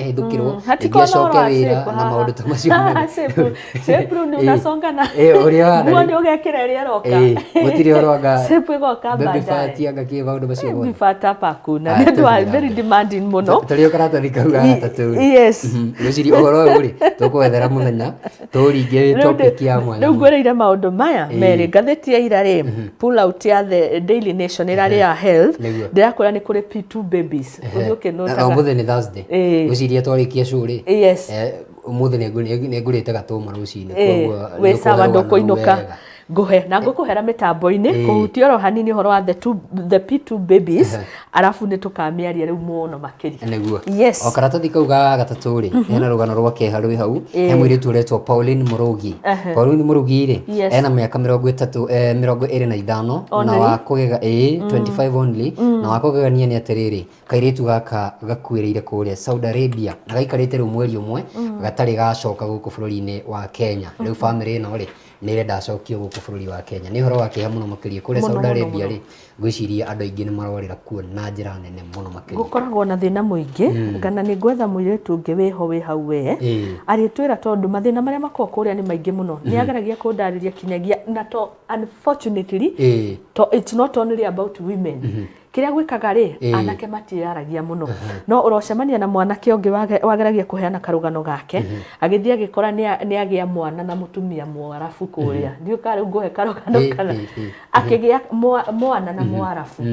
ahithũkĩrwo, rĩngĩ Hatikona acoke ũhoro wa wĩra shape na haha. maũndũ ta macio Haha mothe. shape rĩu nĩ unasonga na Ũrĩa ũhana nguo rĩ. nĩ ũgekĩra ĩrĩa ĩroka. Gũtirĩ ũhoro anga Shape ĩgoka baby baadaye. fat anga kĩ, maũndũ macio mothe. Baby fat hapa hakuna. Aya, Nĩ ũndũ wa tũthiĩ na very mbere. demanding mũno. Tũrĩ o karatathi kau ga gatatũ rĩ. Ngwĩciria ũhoro ũyũ rĩ, tũkwethera mũthenya tũringe Rĩu topic ya mwanya rĩu mũno. ngwĩrĩire maũndũ maya merĩ. Ngathĩti ya ira rĩ, pull out ya The Daily Nation ĩrarĩ ya health. Ndĩrakwĩra nĩ kũrĩ P2 babies, ũthiĩ Na ũkĩnotaga. ũmũthĩ nĩ Thursday. Ngwĩciria twarĩkia show rĩ, ũmũthĩ nĩ ngũrĩte gatũma rũcinĩ, koguo wĩ sawa, nĩ ũkũhe rũgano ndũkũinũka. wega. Ngũhe na ngũkũhera mĩtambo-inĩ Ĩĩ. kũhutia oro hanini ũhoro wa the P2 babies, Ehe. arabu nĩ tũkamĩaria rĩu mũno makĩria. Nĩguo. Yes. O karatathi kau ga gatatũ rĩ, hena rũgano rwa kĩeha rwĩ hau. He mũirĩtu ũretwo Pauline Mũrũgi. Pauline Mũrũgi rĩ, Yes. ena mĩaka 30, 25 na Only. wa kũgega, ĩĩ, 25 only. Na wa kũgegania nĩ atĩrĩrĩ, kairĩtu gaka gakuĩrĩire kũrĩa Saudi Arabia na gaikarĩte rĩu mweri ũmwe gatarĩ gacoka gũkũ bũrũri-inĩ wa Kenya. Rĩu bamĩrĩ ĩno rĩ, nĩ ĩrenda acokio gũkũ bũrũri wa Kenya. Nĩ ũhoro wa kĩeha mũno makĩria. Kũrĩa Mũno, Saudi mũno, Arabia mũno. rĩ, ngwĩciria andũ aingĩ nĩ marorĩra kuo na njĩra nene mũno makĩria. Gũkoragwo na thĩna mũingĩ, kana nĩ ngwetha mũirĩtu ũngĩ wĩho wĩ hau we arĩtwĩra, tondũ mathĩna marĩa makoragwo kũrĩa nĩ maingĩ mũno. Nĩ ageragia kũndarĩria kinyagia na to unfortunately to it's not only about women. Kĩrĩa gwĩkaga rĩ, anake matiĩyaragia mũno, no ũrocemania na mwanake ũngĩ wageragia kũheana karũgano gake, agĩthiĩ agĩkora nĩ agĩa mwana na mũtumia Mwarabu kũrĩa. Ndiũĩ kana rĩu ngũhe karũgano kana akĩgĩa mwana na Mwarabu.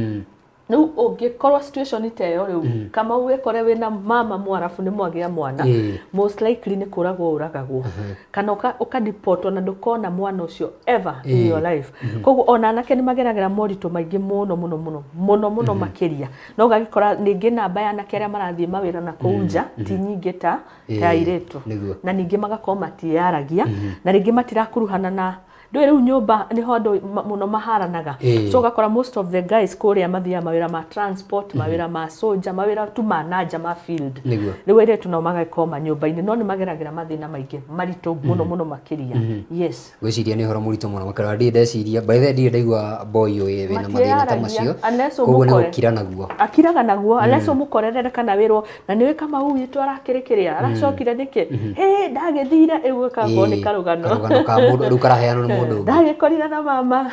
Rĩu ũngĩkorwo situation ta ĩyo, rĩu Kamau, wĩkore wĩna mama Mwarabu, nĩ mwagĩa mwana, most likely nĩ kũragwo ũragagwo kana ũkadipotwo na ndũkona mwana ũcio ever in your life. Koguo ona anake nĩ mageragĩra moritũ maingĩ mũno mũno mũno mũno mũno makĩria, no ũgagĩkora ningĩ namba ya anake arĩa marathiĩ mawĩra na kũu nja ti nyingĩ ta airĩtu. Na ningĩ magakorwo matiĩyaragia, na rĩngĩ matirakuruhana na ndũĩ rĩu nyũmba nĩho andũ mũno maharanaga. So ũgakora most of the guys kũrĩa mathiaga mawĩra ma transport, mawĩra ma soldier, mawĩra tu ma nanja ma field. Rĩu airĩtu nao magagĩkorwo manyũmba-inĩ, no nĩ mageragĩra mathĩna maingĩ maritũ mũno mũno makĩria, yes. Ngwĩciria nĩ ũhoro mũritũ mũno makĩria. Ndirĩ ndeciria, by the way, ndirĩ ndaigua boy ũyũ wĩna mathĩna ta Matiĩyaragia, macio. Unless Koguo nĩ ũmũkore. gũkira naguo. Akiraga naguo unless ũmũkorerere kana wĩrwo na nĩwĩ Kamau witũ arakĩrĩ kĩrĩa aracokire nĩkĩ, hĩ ndagĩthire ĩguo ĩgakorwo nĩ karũgano. Karũgano ka mũndũ rĩu karaheanwo nĩ mũndũ ũngĩ. Ndagĩkorire na mama.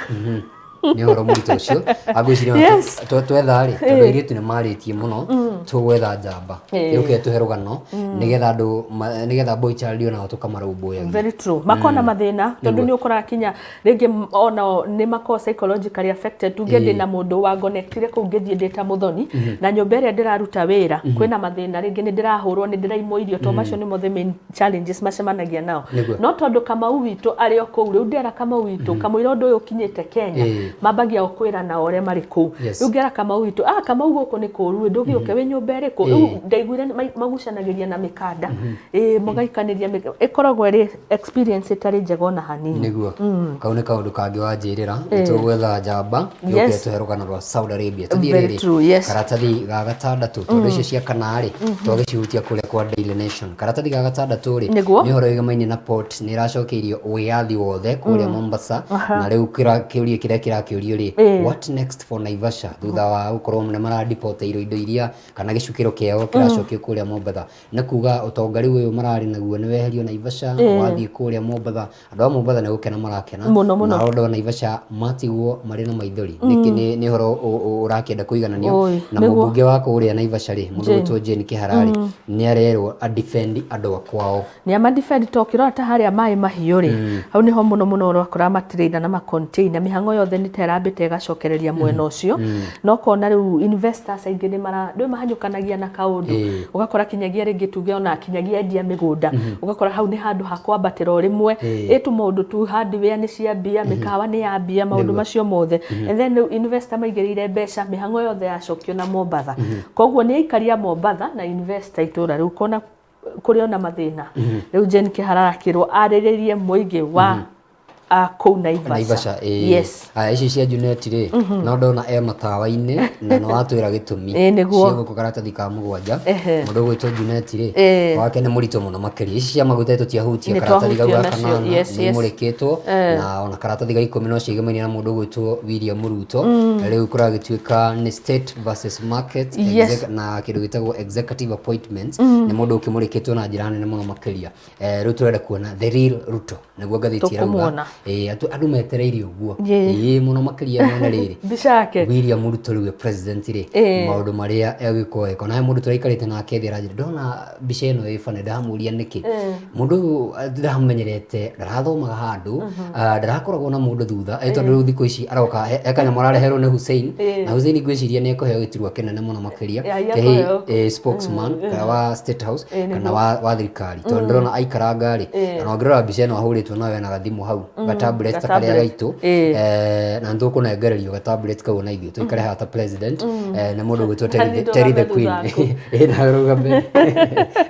Nĩ ũhoro mũritũ ũcio. Angwĩciria twetha rĩ, tondũ airĩtu nĩ marĩtie mũno, tũgwetha njamba yũke tũhe rũgano nĩgetha andũ nĩgetha boy child onao tũkamarũmbũyagia. Very true, makorwo na mathĩna tondũ nĩ ũkoraga kinya rĩngĩ onao nĩ makoragwo psychologically affected. Tuge ndĩna mũndũ wangonectire kũu, ngĩthiĩ ndĩ ta mũthoni na nyũmba ĩrĩa ndĩraruta wĩra kwĩna mathĩna, rĩngĩ nĩ ndĩrahũrwo, nĩ ndĩraimwo irio, to macio nĩmo the main challenges macemanagia nao. No tondũ Kamau witũ arĩ o kũu, rĩu ndera Kamau witũ kamũira ũndũ ũyũ ũkinyĩte Kenya, mambagia o kwĩra nao ũrĩa marĩ kũu. Rĩu ngera Kamau witũ, ah, Kamau gũkũ nĩ kũũru ĩ, ndũgĩũke wĩ nyũmba ĩrĩkũ? Rĩu ndaiguire magucanagĩria na mĩkanda, ĩ mũgaikanĩria ĩkoragwo ĩrĩ experience ĩtarĩ njega ona hanini. Nĩguo, kau nĩ kaũndũ kangĩ wanjĩrĩra. Nĩ tũgwetha njamba yũke tũhe rũgano rwa Saudi Arabia. Tũthiĩ Very rĩrĩ true, yes. karatathi ga gatandatũ, tondũ icio cia kana rĩ, twagĩcihutia kũrĩa kwa Daily Nation. Karatathi ga gatandatũ rĩ, nĩ ũhoro wĩgamaine na port nĩ ĩracokeirio wĩyathi wothe kũrĩa Mombasa. Na rĩu kĩũria kĩrĩa kĩrakĩũrio rĩ, what next for Naivasha thutha wa gũkorwo nĩ maradipoteirwo indo iria kana gĩcukĩro kĩao kĩracokio kũrĩa Mombatha? Nĩ kuga ũtonga rĩu ũyũ mararĩ naguo nĩ weherio Naivasha, wathiĩ kũrĩa Mombatha. Andũ a Mombatha nĩ gũkena marakena. Mũno, mũno. Nao andũ a Naivasha matigwo marĩ na maithori. Nĩkĩ nĩ ũhoro ũrakĩenda kũigananio na mũmbunge wa kũrĩa Naivasha rĩ, mũndũ ũgwĩtwo Jane Kĩhara rĩ, nĩ arerwo a defend andũ a kwao. Nĩ amadefend, to ũkĩrora ta harĩa maĩ mahiũ rĩ, hau nĩho mũno mũno ũrakora matirĩina na macontainer, mĩhang'o yothe nĩ ta ĩrambĩte ĩgacokereria mwena ũcio. No ũkona rĩu investors aingĩ nĩ mara ndũĩ mahanyũkanagia na kaũndũ, ũgakora kinyagia rĩngĩ tuge ona kinyagia endia mĩgũnda, ũgakora hau nĩ handũ ha kwambatĩra o rĩmwe. Ĩ tu maũndũ tu, hardware nĩ ciambia, mĩkawa nĩ yambia, maũndũ macio mothe, and then rĩu investor maigĩrĩire mbeca, mĩhang'o yothe yacokio na Mombatha. Koguo nĩ aikaria Mombatha na investor itũra rĩu kona kũrĩ ona mathĩna. Rĩu Jane Kĩhara arakĩrwo arĩrĩrie mũingĩ wa kũu Naivasha. Naivasha, ĩĩ. Yes. Aya, ici cia Junet rĩ, no ndona e matawa-inĩ na nĩ watwĩra gĩtũmi. Ĩĩ, nĩguo. Cia gũkũ karatathi ka mũgwanja, mũndũ ũgwĩtwo Junet rĩ, wake nĩ mũritũ mũno makĩria. Ici cia maguta tũtiahutia. Nĩ Karatathi kau twahutia ga nacio, kanana nĩ imũrĩkĩtwo, na ona karatathi ga 10 no ciĩgemaine na mũndũ ũgwĩtwo William Ruto. Rĩu kũragĩtuĩka nĩ state versus market na kĩndũ gĩtagwo executive appointments, nĩ mũndũ ũkĩmũrĩkĩtwo na njĩra nene mũno makĩria. Rĩu tũrenda kuona the real Ruto, nĩguo ngathĩti ĩrauga. Tũkũmuona. Ĩĩ, andũ metereire ũguo. Ĩĩ, mũno makĩria mone rĩrĩ Mbica yake. William Ruto rĩu e president rĩ, maũndũ marĩa egũkorwo eka. Ona he mũndũ tũraikarĩte nake thĩ aranjĩra ndona mbica ĩno ĩ bane, ndamũria nĩkĩ mũndũ ũyũ ndĩramenyerete, ndarathomaga handũ, ndarakoragwo na mũndũ thutha, tondũ rĩu thikũ ici aroka he kanyamũ arareherwo nĩ Hussein, na Hussein ngwĩciria nĩ ekũheo gĩturwa kĩnene mũno makĩria. Ya, Kĩhei, ekũheo. Spokesman kana wa State House kana wa thirikari, tondũ ndĩrona aikaranga rĩ, ona ũngĩrora mbica ĩno ahũrĩtwo nayo ena gathimũ hau. Ga tablet ta karĩa Ga-tablet. gaitũ. Na nĩtũkũnengererio ga tablet kau ona ithuĩ tũikare haha ta president, na mũndũ ũgwĩtwo Na Terry the nĩ Queen. ndũgame thutha. Ĩ, na rũgame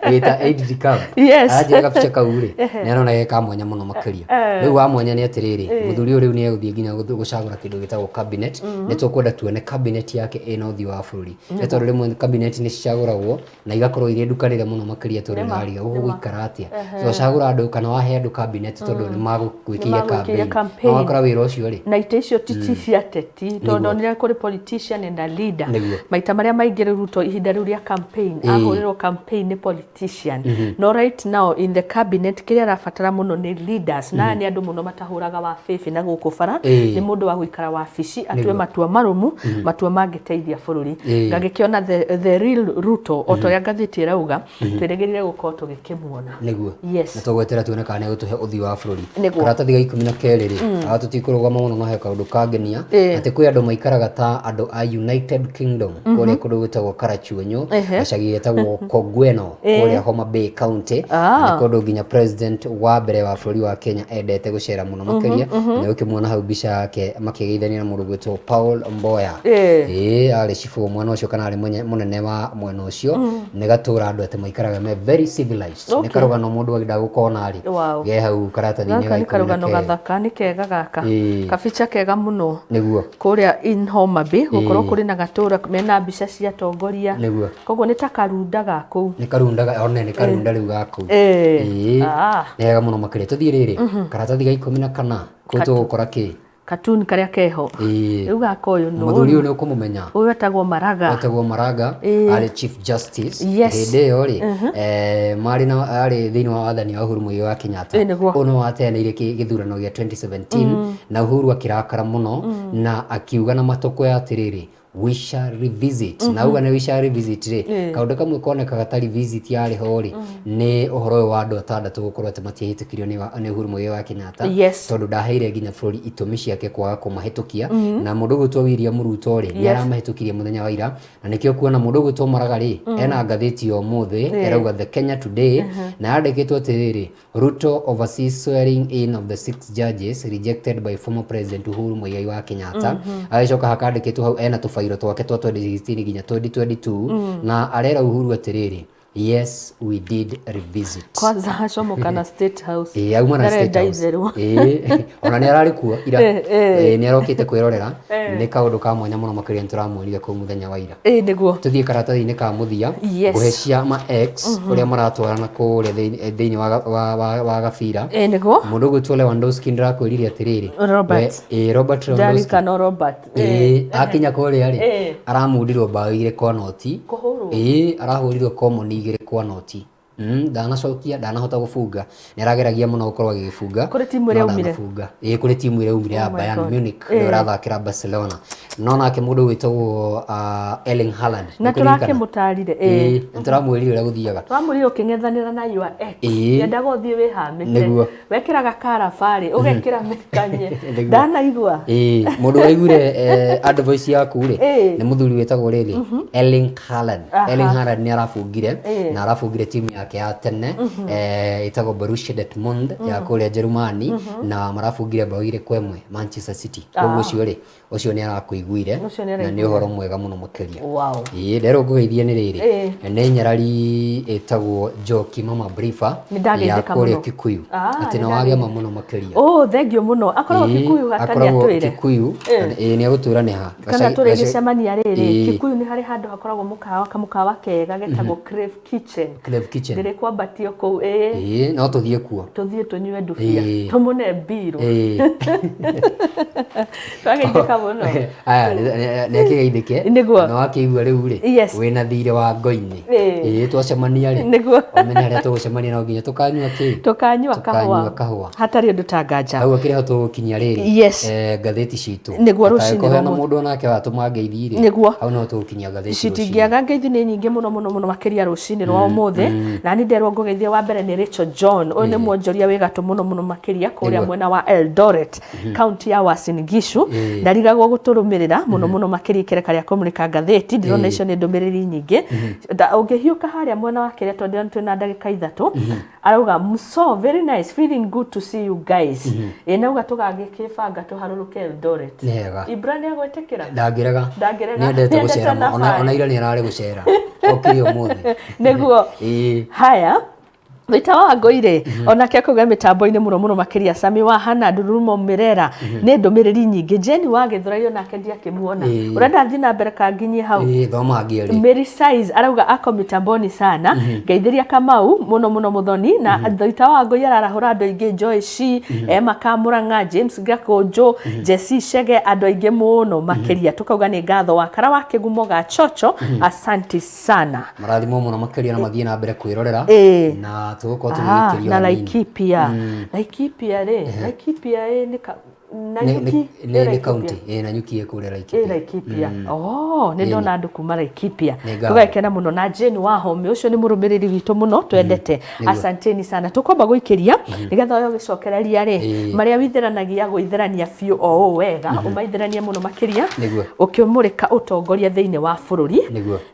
wĩta aide de camp. Aranjĩra gabica kau rĩ, nĩ arona ge ka mwanya mũno makĩria. Rĩu wa mwanya nĩ atĩrĩrĩ, mũthuri ũyũ rĩu nĩ egũthiĩ nginya gũcagũra kĩndũ gĩtagwo cabinet. Nĩ tũkwenda tuone cabinet yake ĩna ũthiũ wa bũrũri, nĩ tondũ rĩmwe cabinet nĩ cicagũragwo na igakorwo irĩ ndukanĩre mũno makĩria, tondũ nĩwariga gũgũikara atĩa. Wacagũra andũ kana wahe andũ cabinet tondũ nĩ magũgwĩkĩire Nĩmagwĩkĩire campaign, campaign. na wakora wĩra ũcio rĩ, Na itĩ icio ti cia teti, tondũ ndonire kũrĩ politician and a leader. Maita marĩa maingĩ rĩu Ruto ihinda rĩu rĩa campaign ahũrĩrwo campaign nĩ politician, no right now in the cabinet kĩrĩa arabatara mũno nĩ leaders, na aya nĩ andũ mũno matahũraga wa bĩbĩ na gũkũ bara. Nĩ mũndũ wa gũikara wabici atue matua marũmu, matua mangĩteithia bũrũri. Ngagĩkĩona the real Ruto, o ta ũrĩa ngathĩti ĩrauga, twĩrĩgĩrĩre gũkorwo tũgĩkĩmuona. Na tũgwetera tuone kana nĩ egũtũhe ũthiũ wa bũrũri. Karatathi ga 12 rĩ, haha tũtikũrũgama mũno, no he kaũndũ kangenia, atĩ kwĩ andũ maikaraga ta andũ a United Kingdom kũrĩa kũndũ gwĩtagwo Karachuonyo, gacagi getagwo Kogweno kũrĩa Homa Bay County. Na nĩ kũndũ nginya president wa mbere wa bũrũri wa Kenya endete gũcera mũno makĩria. Na ũkĩmuona hau mbica yake makĩgeithania na mũndũ gwĩtwo Paul Mboya. Ĩĩ, arĩ cibũ mwena ũcio kana arĩ mũnene wa mwena ũcio. Nĩ gatũra andũ atĩ maikaraga me very civilized. Nĩ karũgano mũndũ agĩenda gũkona rĩ, ge hau karatathi-inĩ Gaka ga nĩ ikũmi na karũgano kerĩ. Gathaka, nĩ kega gaka. Kabica kega mũno. Kũrĩa in Homa Bay gũkorwo kũrĩ na gatũra mena mbica cia atongoria. Koguo nĩ ta karunda ga kũu. Nĩ karunda one nĩ karunda rĩu ga kũu. Nĩ hega mũno makĩria. Tũthiĩ rĩrĩ karatathi ga 14, kũu tũgũkora kĩ? Katuni karĩa keho. Rĩu gaka ũyũ nũ? Mũthuri ũyũ nĩ ũkũmũmenya. Ũyũ etagwo Maraga. Etagwo Maraga, arĩ Chief Justice. Hĩndĩ ĩyo rĩ, marĩ na arĩ thĩinĩ wa wathani wa Uhuru Muigai wa Kenyatta. Ũyũ nĩ wateanĩire gĩthurano gĩa 2017, na Uhuru akĩrakara mũno na akiuga na matũkũya atĩrĩrĩ, "We shall revisit." Na auga nĩ we shall revisit rĩ, kaũndũ kamwe konekaga ta revisit yarĩ ho rĩ, nĩ ũhoro ũyũ wa andũ atandatũ gũkorwo atĩ matiahĩtũkirio nĩ Uhuru Muigai wa Kenyatta, tondũ ndaheire nginya bũrũri itũmi ciake kwaga kũmahĩtũkia. Na mũndũ ũgwĩtwo William Ruto rĩ, nĩ aramahĩtũkirie mũthenya wa ira, na nĩkĩo kuona mũndũ ũgwĩtwo Maraga rĩ, ena ngathĩti ya ũmũthĩ ĩrauga The Kenya Today, na yandĩkĩtwo atĩrĩrĩ, "Ruto oversees swearing in of the six judges rejected by former President Uhuru Muigai wa Kenyatta." Agĩcoka hakandĩkĩtwo hau ena tũbairo twake twa 2016 nginya 2022, na arera Uhuru atĩrĩrĩ, "Yes, we did revisit." Kwanza acomoka na State House. Ĩĩ, auma na Ndarenda State House. itherũ. Ĩĩ, ona nĩ ararĩ kuo ira. Ĩĩ, nĩ arokĩte kwĩrorera. Nĩ kaũndũ ka mwanya mũno makĩria, nĩ tũramuonire kũu mũthenya wa ira. Ĩĩ nĩguo. Tũthiĩ karatathi-inĩ ka mũthia. Ngũhe cia ma ex ũrĩa maratwarana kũrĩa thĩinĩ wa gabira. Ĩĩ nĩguo. Mũndũ ũgwĩtwo Lewandowski, ndĩrakwĩrire atĩrĩrĩ, Robert. Ĩĩ, Robert Lewandowski. Ndarikano Robert. Ĩĩ, akinya kũrĩa rĩ, aramundirwo mbaũ 2-0. Kũhũrwo? Ĩĩ, arahũrirwo common 2-0. Ndanacokia, ndanahota gũbunga. Nĩ arageragia mũno gũkorwo agĩgĩbunga, Kũrĩ timu ĩrĩa no aumire? ndanabunga. Ĩĩ, kũrĩ timu ĩrĩa aumire ya Oh my Bayern God. Munich, nĩyo ĩrathakĩra Barcelona. No nake mũndũ wĩtagwo Erling Haaland, Na nĩũkũririkana? tũrakĩmũtarire. Ĩĩ, nĩ tũramwĩrire ũrĩa gũthiaga. Twamwĩrire ũkĩng'ethanĩra na your ex, yendaga ũthiĩ wĩhamĩte. Wekĩraga karabarĩ, ũgekĩra mĩkanye. Ndanaigua. Ĩĩ, mũndũ ũraiguire advice yaku rĩ, nĩ mũthuri wĩtagwo rĩrĩ Erling Haaland. Erling Haaland nĩ arabungire, na arabungire timu yake ya tene ĩtagwo Borussia Dortmund ya kũrĩa Jerumani, na marabungire mbaũ 2-1 Manchester City. Koguo ũcio rĩ, ũcio nĩ arakũiguire, Ũcio nĩ na nĩ ũhoro mwega mũno makĩria. Wow. Ĩĩ, nderwo ngũgeithie nĩ rĩrĩ, nĩ nyarari ĩtagwo Njoki Mama Brifa Nĩ ndageithĩka ya kũrĩa mũno. Kikuyu, atĩ nĩ nĩ wagema mũno makĩria. Oh, thank you mũno. Akoragwo Kikuyu gaka nĩ Akoragwo atwĩre. Kikuyu. Ĩĩ, nĩ egũtwĩra nĩ ha. Kana tũrĩgĩcemania rĩrĩ, Kikuyu nĩ harĩ handũ hakoragwo mũkawa, kamũkawa kega getagwo Crave Kitchen. Crave Kitchen. Ndĩrĩkwambatio kũu, ĩĩ. Ĩĩ, no tũthiĩ kuo. Tũthiĩ tũnyue ndubia. Tũmũne mbirũ. Twageithĩka mũno. Aya, nĩ akĩgeithĩke. Na wakĩigua rĩu rĩ, wĩna thirĩ wa ngo-inĩ. Ĩĩ, twacemania rĩ, ũmenye harĩa tũgũcemania no nginya tũkanyua kĩ? Tũkanyua Tũkanyua kahũa. Kahũa. Hatarĩ ũndũ ta nganja. Hau akĩrĩ ho tũgũkinyia rĩrĩ, ngathĩti citũ. Rũcinĩ Angĩkorwo hena rwa mũndũ onake watũma ngeithi rĩ, Nĩguo. hau no tũgũkinyia ngathĩti rũcinĩ. Citingĩaga ngeithi nĩ nyingĩ mũno mũno mũno makĩria rũcinĩ rwa ũmũthĩ. Na ni nderwo ngũgeithie wa mbere nĩ Rachel John, ũyũ nĩ mwonjoria wĩ gatũ mũno mũno makĩria kũrĩa mwena wa Eldoret, kaunti ya Uasin Gishu. Ndarigagwo gũtũrũmĩrĩra mũno mũno makĩria ikereka rĩa kũmũrĩka ngathĩti. Ndĩrona icio nĩ ndũmĩrĩri nyingĩ. Ũngĩhiũka harĩa mwena wa kĩrĩa, tondũ ndĩrona twĩna ndagĩka 3, arauga so very nice, feeling good to see you guys. Ĩ nauga tũgagĩkĩbanga tũharũrũke Eldoret. Nĩ hega. Ibra nĩ agwĩtĩkĩra? Ndangĩrega. Ndangĩrega. Nĩendete Nĩendete gũcera mũno. thabarĩ. Ona ira nĩ ararĩ gũcera, okire ũmũthĩ. Nĩguo. Haya, Wĩta wa Ngũirĩ onake akauga mĩtambo-inĩ mũno mũno makĩria. Sami wa Hana Ndururumo Mĩrera, nĩ ndũmĩrĩri nyingĩ. Jeni wa Gĩthũrai onake ndiakĩmuona. Ũrenda thiĩ na mbere kanginyie hau? Ĩĩ, thoma ngĩerĩ. Mary Size arauga ako mitamboni sana, ngeithĩria Kamau mũno mũno Mũthoni na Thũita wa Ngũi ararahũra andũ aingĩ, Joy Shi, Emma Kamũrang'a, James Gakũnjũ, Jesse Shege, andũ aingĩ mũno makĩria. Tũkauga nĩ ngatho wa Kara wa Kĩgumo ga Chocho, asanti sana. Marathimwo mũno makĩria na mathiĩ na mbere kwĩrorera na tũgũkorwo tũgĩgĩkĩrio na hanini. Laikipia, Laikipia rĩ, Laikipia ĩ nĩ Nanyuki? Nĩ Ĩ nĩ kaunti ĩ Nanyuki ĩ kũrĩa ĩ Laikipia. Laikipia. Oh, nĩ ndona andũ kuma Laikipia. Nĩ ngatho. Tũgakena mũno na Jane Wahome, ũcio nĩ mũrũmĩrĩri witũ mũno twendete. Asanteni sana. Tũkwamba gũikĩria nĩgetha ũyũ ũgĩcokereria rĩ, marĩa withĩranagia gũithĩrania biũ o ũũ wega, ũmaithĩranie mũno makĩria ũkĩmũrĩka ũtongoria thĩinĩ wa bũrũri.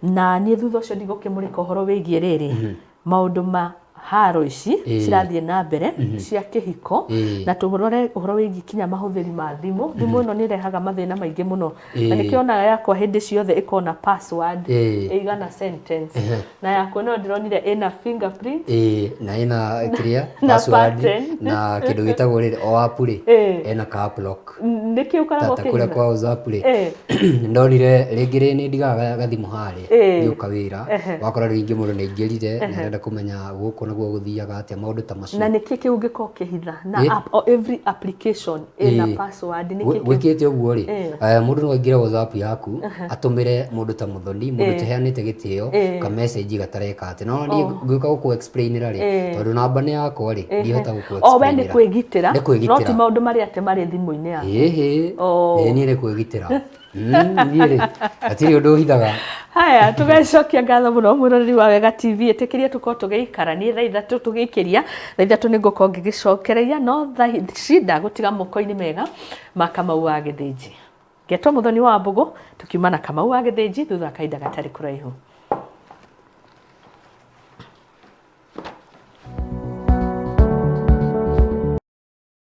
Na niĩ thutha ũcio ndigũkĩmũrĩka ũhoro wĩgiĩ rĩrĩ maũndũ ma haro ici cirathiĩ na mbere cia kĩhiko, na tũrore ũhoro wĩgiĩ kinya mahũthĩri ma thimũ. Thimũ ĩno nĩ ĩrehaga mathĩna maingĩ mũno, na nĩkĩo onaga yakwa hĩndĩ ciothe ĩkorwo na password ĩigana sentence, na yakwa no ndĩronire ĩna fingerprint. Ĩĩ, na ĩna kĩrĩa Na password pattern. Na kĩndũ gĩtagwo rĩrĩ o app rĩ, ĩna ka app lock. Nĩkĩ ũkoragwo Ta kũrĩa ũkĩhitha? kwa WhatsApp rĩ, ndonire rĩngĩ rĩ nĩ ndigaga gathimũ harĩa ngĩũka wĩra, wakora rĩngĩ mũndũ nĩ aingĩrire na arenda kũmenya gũkũ naguo gũthiaga atĩa, maũndũ ta macio. Na nĩkĩ kĩu ũngĩkorwo ũkĩhitha na app, o every application ĩna password, nĩkĩ kĩu? Gwĩkĩte ũguo rĩ, mũndũ no aingĩre WhatsApp yaku atũmĩre mũndũ ta Mũthoni, mũndũ tũheanĩte gĩtĩo, ka message gatareka atĩ no niĩ ngĩũka gũkũ explainĩra rĩ, tondũ namba nĩ yakwa rĩ, ndihota gũkũ O we nĩ explainĩra. kwĩgitĩra? Nĩ No ti kwĩgitĩra. maũndũ marĩa atĩ marĩ thimũ-inĩ yaku? Ĩhĩ. Oh. Ĩĩ, niĩ nĩ kwĩgitĩra. Niĩ rĩ, hatirĩ ũndũ hithaga. Haya, tũgacokia ngatho mũno mwĩroreri wa Wega TV. Ĩtĩkĩria tũkorwo tũgĩikara niĩ thaa 3, tũgĩikĩria thaa 3 nĩ ngũkorwo ngĩgĩcokereria, no thaa ici ndagũtiga moko-inĩ mega ma Kamau wa Gĩthĩnji. Ngetwo Mũthoni wa Mbũgũ, tũkiuma na Kamau wa Gĩthĩnji thutha wa kahinda gatarĩ kũraihu.